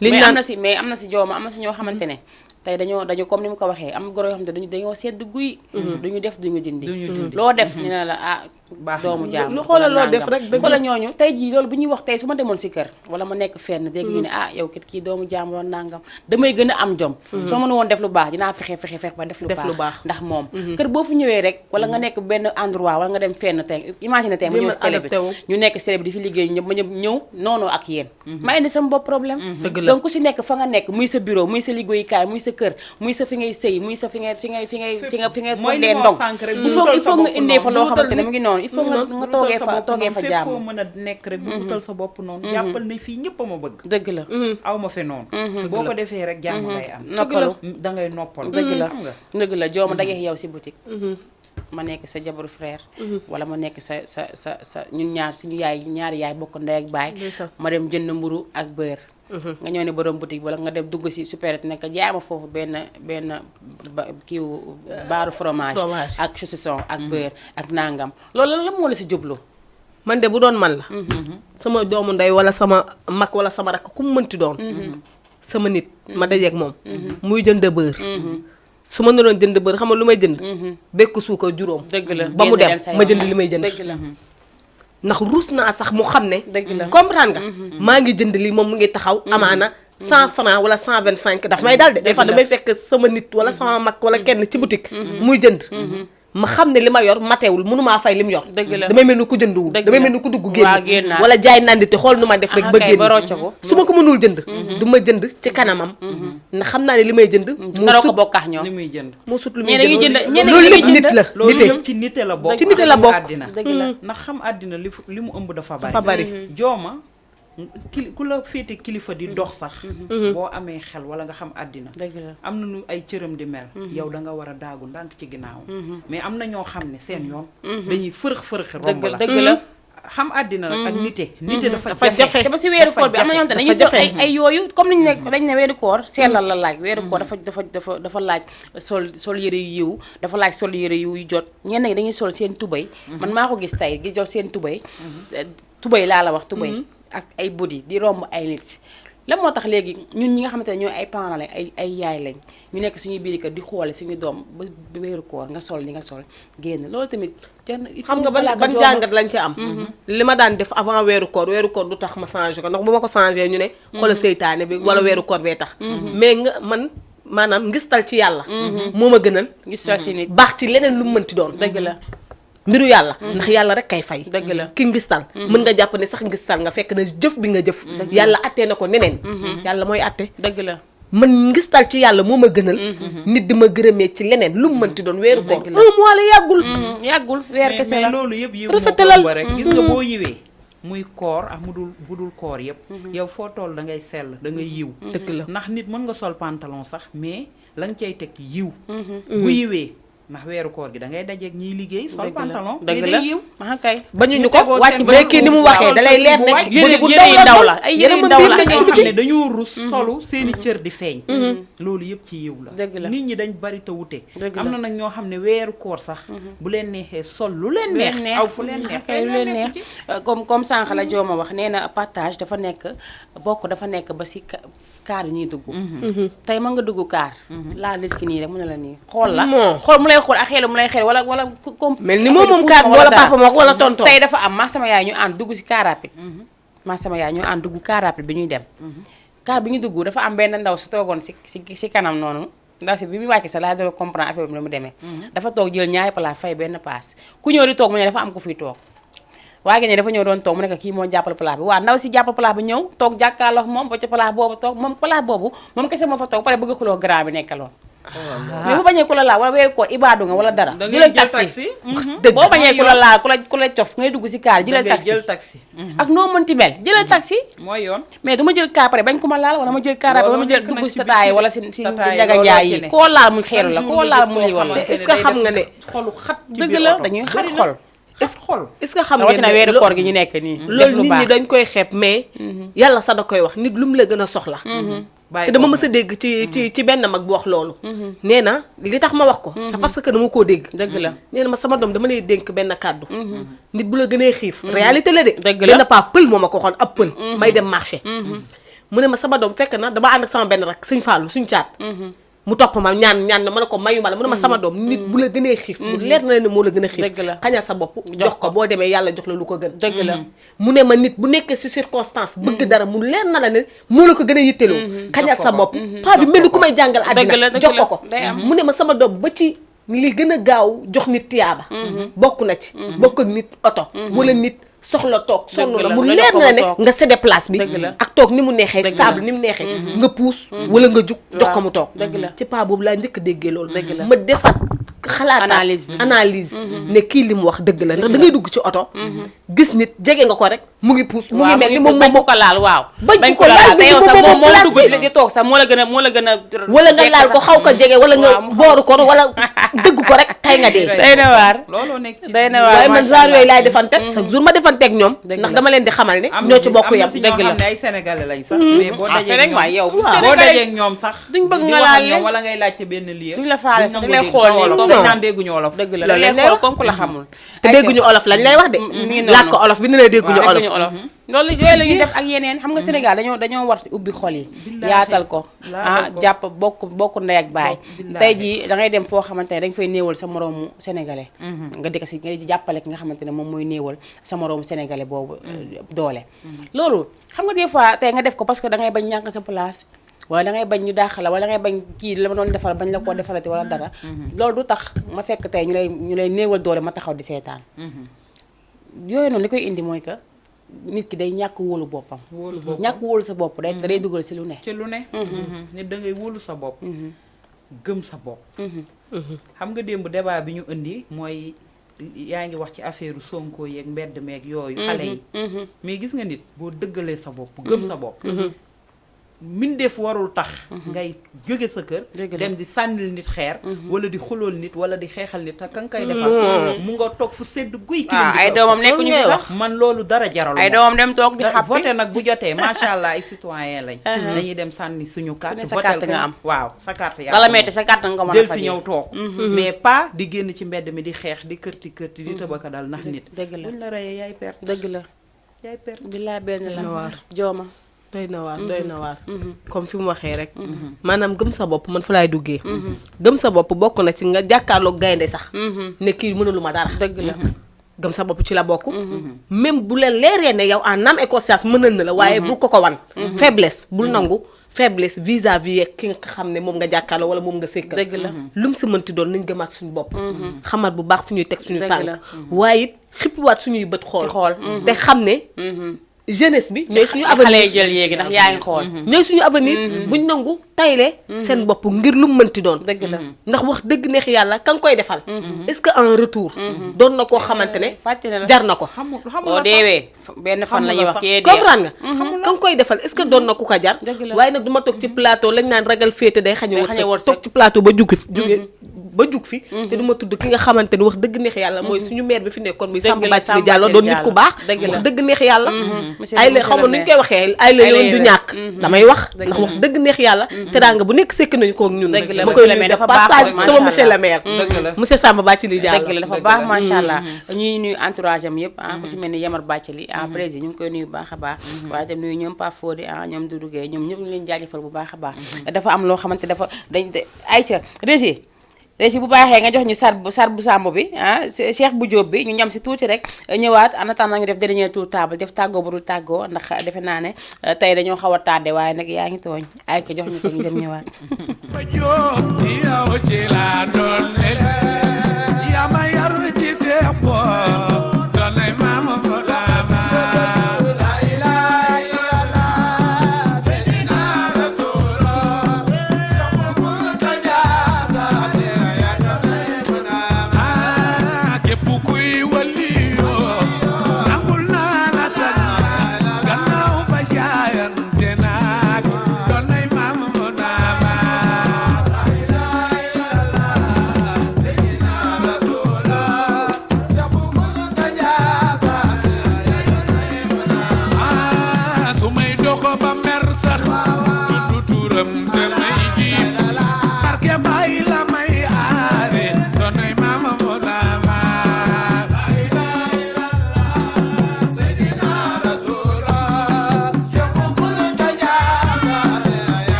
mais am na si jooma am na si ñoo xamante ne tey dañoo comme ni mu ko waxee am goro yoo xam ne dañoo sedd guy duñu def duñu dindi loo def ñu ne la ah doomu jaam lu xoolal loo def rek dëgg xoolal ñooñu tey jii loolu bu ñuy wax tey su ma demoon si kër wala ma nekk fenn dégg ñu ne ah yow kii doomu jaam loon nangam damay gën a am jom soo mënu woon def lu baax dinaa fexe ba def lu baax ndax moom kër boo fu ñëwee rek wala nga nekk benn endroit wala nga dem fenn tey imagine tey ma ñëw si télé bi ñu nekk si télé bi di fi liggéey ñëpp ma ñëw noonu ak yéen ma indi sama bopp problème donc ku si nekk fa nga nekk muy sa bureau muy sa liggéeyukaay muy sa kër muy sa fi ngay sëy muy sa fi ngay fondee ndong il faut nga indee fa loo xamante ne mu ngi noonu il faut nga toogee fa jàmm foo mën a nekk rek bu utal sa bopp noonu jàppal ne fii ñëpp a ma bëgg dëgg la aw ma fe noonu boo ko defee rek jàmm ngay am noppalu da ngay noppal dëgg la jooma dajeex yow si boutique ma nekk sa jabaru frère wala ma nekk sa ñun ñaar suñu ñaari yaay bokk ndey ak baay ma dem jënd mburu ak beurre nga ñëw ne borom boutique wala nga dem dugg si supérette nekk jaay ma foofu benn kiiw baaru fromage ak saucisson ak beurre ak nangam loolu la moo la si jublu man de bu doon man la sama doomu ndey wala sama mag wala sama rakk ku mu mënti doon sama nit ma dajeeg moom muy jënd beurre su ma doon jënd beurre xam nga lu may jënd bekk suukar juróom dëgg la ba mu dem ma jënd li may jënd dëgg la ndax ruus naa sax mu xam ne dëgg la comprendre nga maa ngi jënd li moom mu ngi taxaw amaana 100 francs wala 125 daf may dal de des fois damay fekk sama nit wala sama mag wala kenn ci boutique muy jënd ma xam ne li ma yor matewul mënumaa fay li mu yor damay mel ni ku jënduwul damay mel ni ku dugg génn wala jaay nandite xool nu ma def rek ba génn su ma ko mënul jënd du ma jënd ci kanamam ndax xam naa ne li may jënd naroo ko bokkax ñoom li muy jënd moo sut lu muy jënd ñeneen loolu lépp nit la loolu yëpp ci nite la bokk ci nite la bokk dëgg la ndax xam àddina li mu ëmb dafa bari jooma ku la féete kilifa di dox sax boo amee xel wala nga xam àddina dëgg la am na nu ay cëram di mel yow da nga war a daagu ndànk ci ginnaaw mais am na ñoo xam ne seen yoon dañuy fërëx romb la dëgg la xam àddina nag ak nite dafa jafe te ba si weeru koor bi am na ñoo xam ne dañuy sol ay yooyu comme niñu ne dañ ne weeru koor sellal la laaj weeru koor dafa laaj sol yëre yu yiw dafa laaj sol yëre yu jot ñenn ñi dañuy sol seen tubay man maa ko gis tey gi jot seen tubay laa la wax tubay ak ay body di romb ay nit la moo tax léegi ñun ñi nga xamante ne ñooy ay parents lañ ay yaay lañ ñu nekk suñuy biir kër di xoole suñu doom ba weeru koor nga sol li nga sol génn loolu tamit xam nga ban jàngat lañ ci am li ma daan def avant weeru koor du tax ma changé ko ndax bu ma ko changé ñu ne xoolal seytaane bi wala weeru koor bee tax mais nga man maanaam ngistal ci yàlla moo ma gënal ngistal si nit baax ci leneen lu mu mënti doon dëgg la mbiru yàlla ndax yàlla rek kay fay dëgg la ki ngistal mën nga jàpp ne sax ngistal nga fekk na jëf bi nga jëf yàlla attee na ko neneen yàlla mooy atte dëgg la man ngistal ci yàlla moo ma gënal nit di ma gërëmee ci leneen lu mu mënti doon weeru koor 1 mois la yàggul weer kese la mais loolu yëpp yiw rafetalal rek gis nga boo yiwee muy koor ak budul koor yëpp yow foo toll da ngay sell da ngay yiw dëgg la ndax nit mën nga sol pantalon sax mais la nga cay teg yiw bu yiwee ndax weeru koor gi da ngay dajeeg ñiy liggéey sol pantalon dëgg la yiw kay bañuñu ko wàcc ba kii ni mu waxee dalay leer nekk bu ndaw la ay yëre yu ndaw la ñoo xam ne dañoo rus solu seeni cër di feeñ loolu yëpp ci yiw la dëgg la nit ñi dañ bari te wute am na nag ñoo xam ne weeru koor sax bu leen neexee sol lu leen neex aw fu leen neex lu leen neex comme sànq la Jooma wax nee na partage dafa nekk bokk dafa nekk ba si kaar yi ñuy dugg tey mën nga dugg kaar laa nit ki nii rek mu ne la nii xool la xool mu lay xool ak xelu mu lay xel wala comme mel ni moom kaar wala papa moo wala tonton tey dafa am maa sama yaay ñu ànd dugg si car rapide maa sama yaay ñu ànd dugg car rapide bi ñuy dem car bi ñu dugg dafa am benn ndaw su toogoon si kanam noonu ndaw si bi muy wàcc sa laa doon comprendre affaire bi la mu demee dafa toog jël ñaari plat fay benn paas ku ñëw di toog mu ne dafa am ku fiy toog waaye ne dafa ñëw doon toog mu nekk kii moo jàppal plat bi waaw ndaw si jàppal plat bi ñëw toog jàkkaarloo moom ba ca plat boobu toog moom plat boobu moom kese moo fa toog pare bëgg xuloo grand bi nekkaloon mais bu bañee ku la laal wala weeru ko ibaadu nga wala dara jëlal taxi boo bañee ku la laal ku la cof ngay dugg si kaar jëlal taxi ak noo mënti mel jëlal taxi mooy yoon mais du ma jël kaar pare bañ ko ma laal wala ma jël kaar wala ma jël dugg si tataay wala si njaga njaay yi koo laal mu xeelu la koo laal mu lii wala est-ce que xam nga ne xolu xat dëgg la dañuy xat xol est-ce que xam ngeen ne weeru koor gi ñu nekk nii loolu nit ñi dañ koy xeeb mais yàlla sax da koy wax nit lu mu la gën a soxla te dama mës a dégg ci benn mag bu wax loolu nee na li tax ma wax ko c'est parce que dama koo dégg dëgg la nee na ma sama doom dama lay dénk benn kàddu nit bu la gënee xiif réalité la de dëgg la benn pas pël moo ma ko waxoon ab pël may dem marché mu ne ma sama doom fekk na dama ànd ak sama benn rak Sëñ Fallou suñu caat mu topp ma ñaan na ma ne ko mayu ma la mu ne ma sama doom nit bu la gënee xiif mu leer na ne moo la gën a xiif xañal sa bopp jox ko boo demee yàlla jox la lu ko gën dëgg la mu ne ma nit bu nekkee si circonstance bëgg dara mu leer na la ne moo la ko gën a yitteloo xañal sa bopp paa bi mel ni ku may jàngal àddina jox ko mu ne ma sama doom ba ci li gën a gaaw jox nit tiyaaba bokk na ci bokk ak nit oto wala nit soxla toog sonn la mu leer na ne nga cédé place bi ak toog ni mu neexee stable ni mu neexee nga puus wala nga jug jox ko mu toog ci paa boobu laa njëkk a déggee loolu ma defaat xalaat analyse ne kii li mu wax dëgg la ndax da ngay dugg ci oto gis nit jege nga ko rek mu ngi puus mu ngi mel ni moom bañ ko laal waaw bañ ko laal te yow sax moom dugg di toog sax moo la gën a wala nga laal ko xaw ko jege wala nga booru ko wala dëgg ko rek tay nga dee day na waar looloo nekk ci day na waar waaye man genre yooyu laay defante chaque jour ma defanteeg ñoom ndax dama leen di xamal ne ñoo ci bokk yam dëgg la am na si ñoo xam ne ay sénégalais lañ sax mais boo dajee ak ñoom sax duñ bëgg nga laal leen wala ngay laajte benn lieu duñ la faale sax dañ lay xool ni dañ naan dégguñu olof dëgg la dañ lay xool comme ku la xamul te dégguñu olof lañ lay wax de làkk olof bi ni lay dégguñu olof loolu yooyu la ñuy def ak yeneen xam nga Sénégal dañoo war ubbi xol yi yaatal ko jàpp bokk ndey ak baay tey jii da ngay dem foo xamante ne dañ fay néewal sa moroomu sénégalais nga di ko si nga jàppale ki nga xamante ne moom mooy néewal sa moroomu sénégalais boobu doole loolu xam nga des fois tey nga def ko parce que da ngay bañ ñàkk sa place wala da ngay bañ ñu dàq la wala da ngay bañ kii la ma doon defal bañ la koo defalati wala dara loolu du tax ma fekk tey ñu lay néewal doole ma taxaw di seetaan yooyu noonu li koy indi mooy que nit ki day ñàkk wóolu boppam ñàkk wóolu sa bopp day dugal ci lu ne nit da ngay wóolu sa bopp gëm sa bopp xam nga démb débat bi ñu indi mooy yaa ngi wax ci affaire Sonko yeeg mbedd meeg yooyu xale yi mais gis nga nit boo dëggalee sa bopp gëm sa bopp mbindeef warul tax ngay jóge sa kër dem di sànnil nit xeer wala di xulool nit wala di xeexal nit te ka nga koy defal mu nga toog fu sedd guy kilim ay doomam nekkuñu fi sax man loolu dara jaral ay doomam dem toog di xàppi voté nag bu jotee macha allah ay citoyen lañ dañuy dem sànni suñu carte voté nga am waaw sa carte yaa dala metti sa carte nga ko mën a del si ñëw toog mais pas di génn ci mbedd mi di xeex di kërti di tëbaka dal ndax nit buñ la reyee yaay perte dëgg la yaay perte di laa benn la jooma doy na waar comme fi mu waxee rek maanaam gëm sa bopp man fa laay duggee gëm sa bopp bokk na ci nga jàkkaarloog gaynde sax ne kii mënulu ma dara dëgg la gëm sa bopp ci la bokk même bu la leeree ne yow en âme et conscience mënal na la waaye bul ko wan faiblesse bul nangu faiblesse vis-à-vis ki nga xam ne moom nga jàkkaarloo wala moom nga sékkal dëgg la lu mu si mënti doon nañ gëmaat suñu bopp xamaat bu baax fu ñuy teg suñu tànk waaye it xippiwaat suñuy bët xool te xam ne jeunesse bi ñooy suñu avenir xale jël yéegi ndax yaa ngi xool ñooy suñu avenir buñ nangu tayle seen bopp ngir lu mu mënti doon dëgg la ndax wax dëgg neex yàlla ka nga koy defal est-ce que en retour doon na koo xamante ne jar na ko boo deewee benn fan la ñuy wax kii comprendre nga ka nga koy defal est-ce que doon na ku ko jar waaye nag du ma toog ci plateau lañ naan ragal féete day xañe wërsëg toog ci plateau ba jug fi te du ma tudd ki nga xamante ne wax dëgg neex yàlla mooy suñu maire bi fi nekkoon muy Samba Bathily Diallo doon nit ku baax wax dëgg neex yàlla ay la xam nuñ koy waxee ay la yoon du ñàkk damay wax ndax wax dëgg neex yàlla teraanga bu nekk sekk nañu ko ak ñun ma koy nuyu def passage sama monsieur le maire monsieur Samba Bathily Diallo dëgg la dafa baax macha allah ñuy nuyu entourage am yëpp ku si mel ni Yamar Bathily président ñu ngi koy nuyu bu baax a baax waaye tam nuyu ñoom Pape Fodé ñoom Doudou Gueye ñoom ñëpp ñu leen jaajëfal bu baax a baax dafa am loo xamante dafa ayca régi bu baaxee nga jox ñu sar bu sàmb bi Cheikh bu Jóob bi ñu ñam si tuuti rek ñëwaat en attendant ñu def dernier tour table def tàggoo bu dul tàggoo ndax defe naa ne tey dañoo xaw a tardé waaye nag yaa ngi tooñ ay ko jox ñu ko ñu dem ñëwaat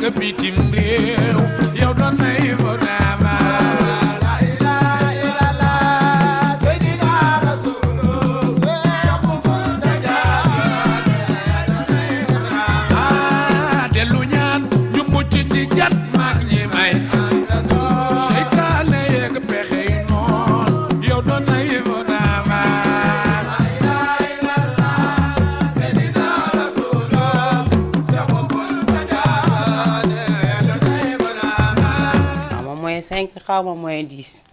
nekk bitim réew yow doon na Ibrahima la ilaha illallah Seydina Rasulullah Seexu Kunta Jaara dellu ñaan ñu mucc ci jat mag ñi may seytaane yeeg pexe yi noon yow doon na Ibrahima la ilaha illallah Seydina Rasulullah Seexu Kunta Jaara doon na Ibrahima moom mooy 5 xaw ma mooy 10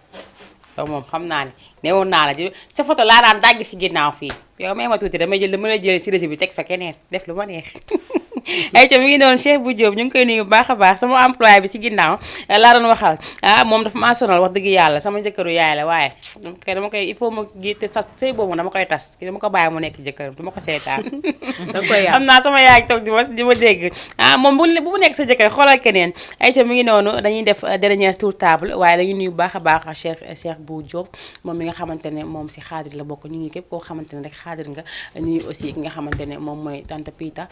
yow moom xam naa ne newoon naa la sa photo laa daan dagg si ginnaaw fii yow may ma tuuti damay jël dama la jël si réseau bi teg fa keneen def lu ma neex ay ca mi ngi doon Cheikh Bou Diop ñu ngi koy nuyu bu baax a baax sama employé bi si ginnaaw laa doon waxal moom dafa maa sonal wax dëgg yàlla sama jëkkëru yaay la waaye dama koy il faut ma te sa sëy boobu dama koy tas ki dama ko bàyyi mu nekk jëkkëram dama ko seetaan da koy am naa sama yaay toog di ma dégg moom bu mu nekk sa jëkkër xoolal keneen ay ca mi ngi noonu dañuy def dernier tour table waaye dañuy nuyu bu baax a baax Cheikh Bou Diop moom mi nga xamante ne moom si xaadir la bokk ñu ngi képp koo xamante ne rek xaadir nga nuyu aussi ki nga xamante ne moom mooy tante Pita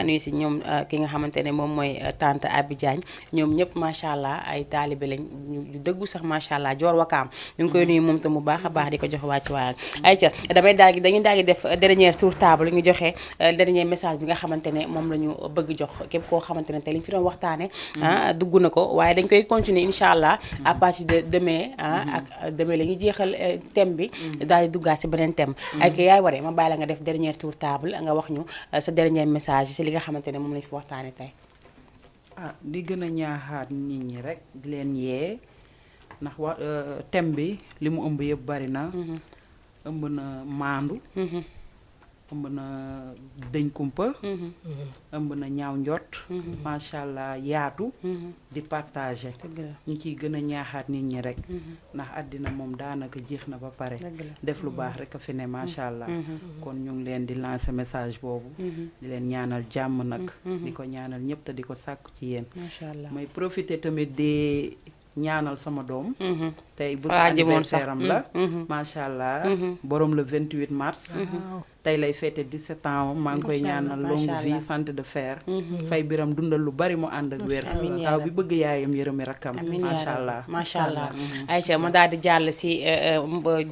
nuyu si ñoom ki nga xamante ne moom mooy tante Abi Diagne ñoom ñëpp macha allah ay taalibe lañ ñu dëggu sax macha allah joor wakaam ñu ngi koy nuyu moom tam bu baax a baax di ko jox wàcc waayam ayca dañuy daal di def dernier tour table ñu joxe dernier message bi nga xamante ne moom la ñu bëgg jox képp koo xamante ne tey li ñu fi doon waxtaane dugg na ko waaye dañ koy continuer incha allah à partir de demain ak demain la ñuy jeexal thème bi daal di duggaat si beneen thème ay ka yaay waree ma bàyyi la nga def dernier tour table nga wax ñu sa dernier message si li nga xamante ne moom lañu fi waxtaane tey di gën a ñaaxaat nit ñi rek di leen yee ndax thème bi li mu ëmb yëpp bari na ëmb na maandu ëmb na dëñ kumpa ëmb na ñaaw njot macha allah yaatu di partager ñu ciy gën a ñaaxaat nit ñi rek ndax àddina moom daanaka jeex na ba pare def lu baax rek a fi ne macha allah kon ñu ngi leen di lancer message boobu di leen ñaanal jàmm nag di ko ñaanal ñëpp te di ko sàkku ci yéen macha allah may profiter tamit di ñaanal sama doom tey bu sa anniversaire am la macha allah borom le 28 mars tey lay fêté 17 ans maa ngi koy ñaanal longue vie santé de fer fay biram dundal lu bari mu ànd ak wér taw bi bëgg yaayam yërëmi rakkam macha allah macha allah Aïcha mu daal di jàll si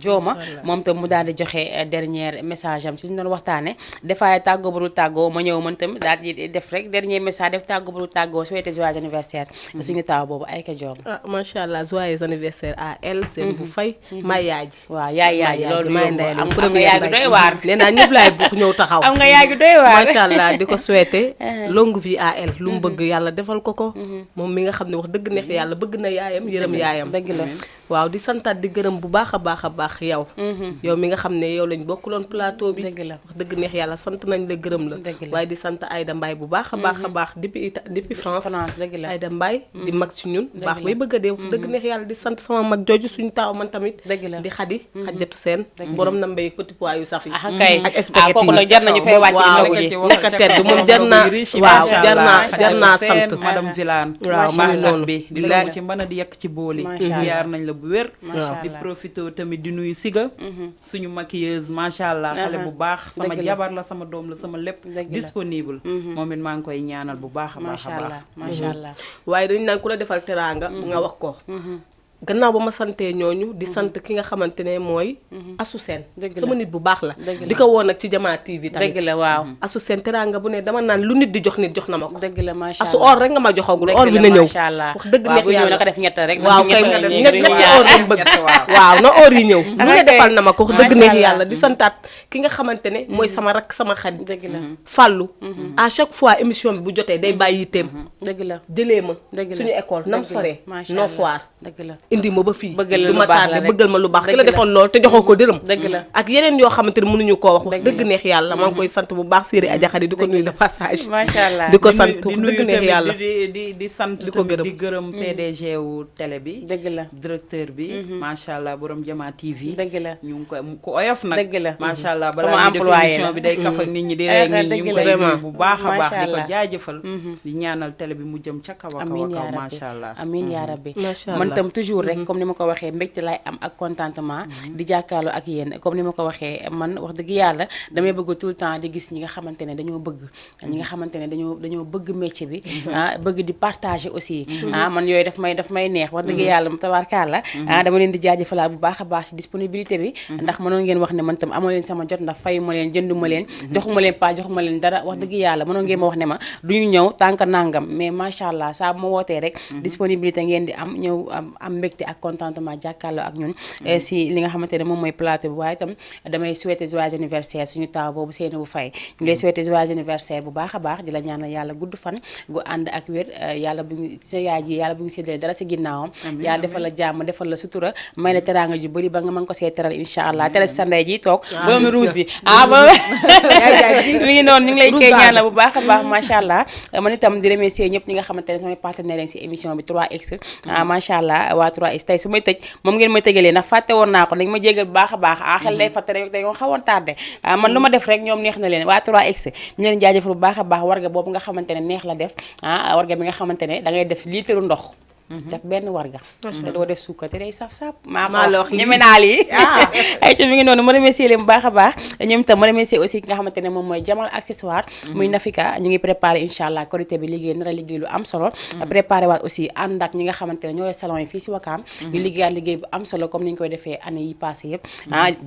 jooma moom tam mu daal di joxe dernier message am si ñu doon waxtaane defaay tàggoo bu dul tàggoo ma ñëw man tam daal di def rek dernier message def tàggoo bu dul tàggoo souhaité joyeux anniversaire suñu taw boobu Aïcha Diop macha allah joyeux anniversaire à elle seen bu fay may yaay ji waaw yaay loolu may ndey am nga yaay gi doy waar ñëpp laay bokk ñëw taxaw am nga yaay gi doy waar macha allah di ko souhaiter longue vie à elle lu mu bëgg yàlla defal ko ko moom mi nga xam ne wax dëgg neex yàlla bëgg na yaayam yërëm yaayam dëgg la waaw di santaat di gërëm bu baax a baax yow yow mi nga xam ne yow lañ bokkuloon plateau bi dëgg la wax dëgg neex yàlla sant nañ la gërëm la waaye di sant Aïda Mbaye bu baax a baax depuis France dëgg la Aïda Mbaye di mag ci ñun baax bay bëgg a dee wax dëgg neex yàlla di sant sama mag jooju suñu taaw man tamit dëgg la di xadi xajjatu seen borom na mbay petit pois yu saf yi ak spaghetti kooku nag jar nañu fay wàcc waaw naka tedd moom jar naa sant madame Vilane waaw mu ngi noonu bi di la ci mën a di yekk ci booli ziar nañ la bu wér di profité tamit di nuyu Siga suñu maquilleuse macha allah xale bu baax sama jabar la sama doom la sama lépp disponible moom it maa ngi koy ñaanal bu baax a baax a baax macha allah waaye dañu naan ku la defal teraanga nga wax ko gannaaw ba ma santee ñooñu di sant ki nga xamante ne mooy Asu Seen sama nit bu baax la di ko woon nag ci Jamaa TV tamit dëgg la waaw Asu Seen teraanga bu ne dama naan lu nit di jox nit jox na ma ko dëgg la macha allah asu or rek nga ma joxagul or bi na ñëw macha allah wax dëgg neex yàlla naka def ñett rek waaw kay ñetti or lañ bëgg waaw na or yi ñëw lu ne defal na ma ko wax dëgg neex yàlla di santaat ki nga xamante ne mooy sama rak sama xarit dëgg la fàllu à chaque fois émission bi bu jotee day bàyyi yitteem dëgg la jëlee ma dëgg la suñu école nam soree noo foire dëgg la indi ma ba fii bëggal du ma tardé bëggal ma lu baax ki la defal lool te joxoo ko dërëm dëgg la ak yeneen yoo xamante ne mënuñu koo wax dëgg neex yàlla maa ngi koy sant bu baax Siri Adja Khady di ko nuyu de passage macha allah di ko sant dëgg neex yàlla di sant tamit di gërëm PDG wu télé bi dëgg la directeur bi macha allah borom Jamaa TV dëgg la ñu ngi koy ku oyof nag dëgg la macha allah sama balaa ñu def employé émission la bi day kaf ak nit ñi di rey nit ñi ñu ngi koy nuyu bu baax a baax macha di ko allah jaajëfal di ñaanal télé bi mu jëm ca kaw a kaw a kaw macha allah amiin yaa rabbi macha allah man tam toujours jour rek comme ni ma ko waxee mbégte lay am ak contentement di jàkkaarloo ak yéen comme ni ma ko waxee man wax dëgg yàlla damay bëgg tout le temps di gis ñi nga xamante ne dañoo bëgg ñi nga xamante ne dañoo bëgg métier bi bëgg di partager aussi man yooyu daf may neex wax dëgg yàlla tabaarkalla dama leen di jaajëfalaat bu baax a baax ci disponibilité bi ndax mënoon ngeen wax ne man tam amoo leen sama jot ndax fayuma leen jënduma leen joxuma leen pas joxuma leen dara wax dëgg yàlla mënoon ngeen ma wax ne ma duñu ñëw tànk nangam mais macha allah saa bu ma wootee rek disponibilité ngeen di am ñëw am mbégte ak contentement jàkkaarloo ak ñun si li nga xamante ne moom mooy plateau bi waaye itam damay souhaiter joyeux anniversaire suñu taw boobu Seynabou Faye ñu lay souhaiter joyeux anniversaire bu baax a baax di la ñaanal yàlla gudd fan gu ànd ak wér yàlla bu ñu sa yaay ji yàlla bu ñu séddale dara si ginnaawam yàlla defal la jàmm defal la sutura may la teraanga ju bëri ba nga mën ko see teral incha allah tere sa ndey ji toog boobu rouge bi ba mi ngi noonu ñu ngi lay koy ñaanal bu baax a baax macha allah man itam di remercier ñëpp ñi nga xamante ne samay partenaires si émission bi 3X macha allah waa 3X tey su may tëj moom ngeen may tëjalee ndax fàtte woon naa ko dañ ma jégal bu baax a baax xel day fàtte rek dañoo xawoon tardé man lu ma def rek ñoom neex na leen waa 3X ñu leen jaajëfal bu baax a baax warga boobu nga xamante ne neex la def warga bi nga xamante ne da ngay def litre ndox def benn warga te doo def suukar te day saf-saf maa la wax ñeme naa lii ay ci mi ngi noonu ma remercier leen bu baax a baax ñoom itam ma remercier aussi ki nga xamante ne moom mooy Jamal accessoire muy Nafika ñu ngi préparé incha allah korité bi liggéey nar a liggéey lu am solo préparé waat aussi ànd ak ñi nga xamante ne ñoo salon yi fii si Wakaam ñu liggéeyaat liggéey bu am solo comme ni ñu koy defee année yi passé yëpp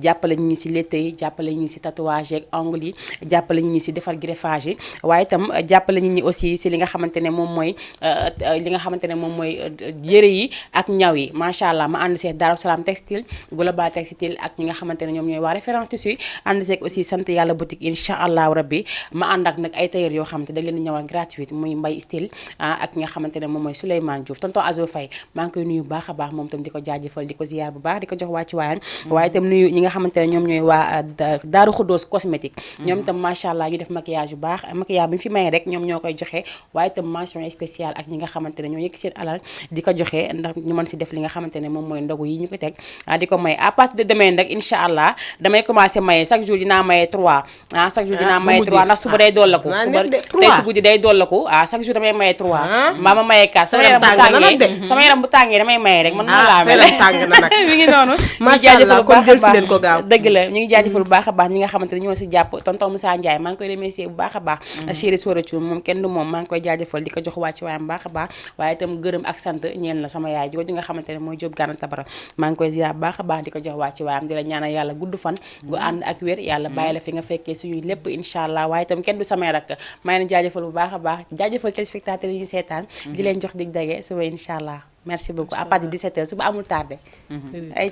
jàppale ñi si létt yi jàppale ñi si tatouage yeeg ongle yi jàppale ñi si defar greffage yi waaye itam jàppale ñi aussi si li nga xamante ne moom mooy yére yi ak ñaw yi macha allah ma ànd seeg Daaru Salaam textile global textile ak ñi nga xamante ne ñoom ñooy waa référence tissu ànd seeg aussi sant yàlla boutique incha allahu rabbi ma ànd ak nag ay tailleur yoo xamante dañ leen di ñëwal gratuite muy mbay style ak nga xamante ne moom mooy Souleymane Diouf tonton Azo Faye maa ngi koy nuyu bu baax a baax moom tam di ko jaajëfal di ko ziar bu baax di ko jox wàccu waayam waaye itam nuyu ñi nga xamante ne ñoom ñooy waa Daaru Xudoos cosmétique ñoom itam macha allah ñu def maquillage bu baax maquillage bi ñu fi maye rek ñoom ñoo koy joxe waaye itam mention spéciale ak ñi nga xamante ne ñoo yëkk seen alal di ko joxe ndax ñu mën si def li nga xamante ne moom mooy ndogu yi ñu ko teg di ko may à partir de demain rek incha allah damay commencé maye chaque jour dinaa maye 3 chaque jour dinaa maye 3 ndax suba day dollaku suba tey si guddi day dollaku chaque jour damay maye 3 mbaa ma maye 4 sama yaram bu tàngee damay maye rek man noonu laa mel mi ngi noonu macha allah kon jël si leen ko gaaw dëgg la ñu ngi jaajëfal bu baax a baax ñi nga xamante ne ñoo si jàpp tonton Moussa Ndiaye maa ngi koy remercier bu baax a baax chéri Sora Thioum moom kenn du moom maa ngi koy jaajëfal di ko jox wàcc waayam baax a baax waaye itam gërëm ak sant ñeen la sama yaay jooju nga xamante ne mooy Jóob Gana Tabara maa ngi koy ziar baax a baax di ko jox wàcc waayam di la ñaanal yàlla gudd fan gu ànd ak wér yàlla bàyyi la fi nga fekkee suñuy lépp incha allah waaye itam kenn du samay rakk maa ngi jaajëfal bu baax a baax jaajëfal téléspectateurs yi ñu seetaan di leen jox dig dage suba incha allah merci beaucoup à partir de 17h suba amul tardé ay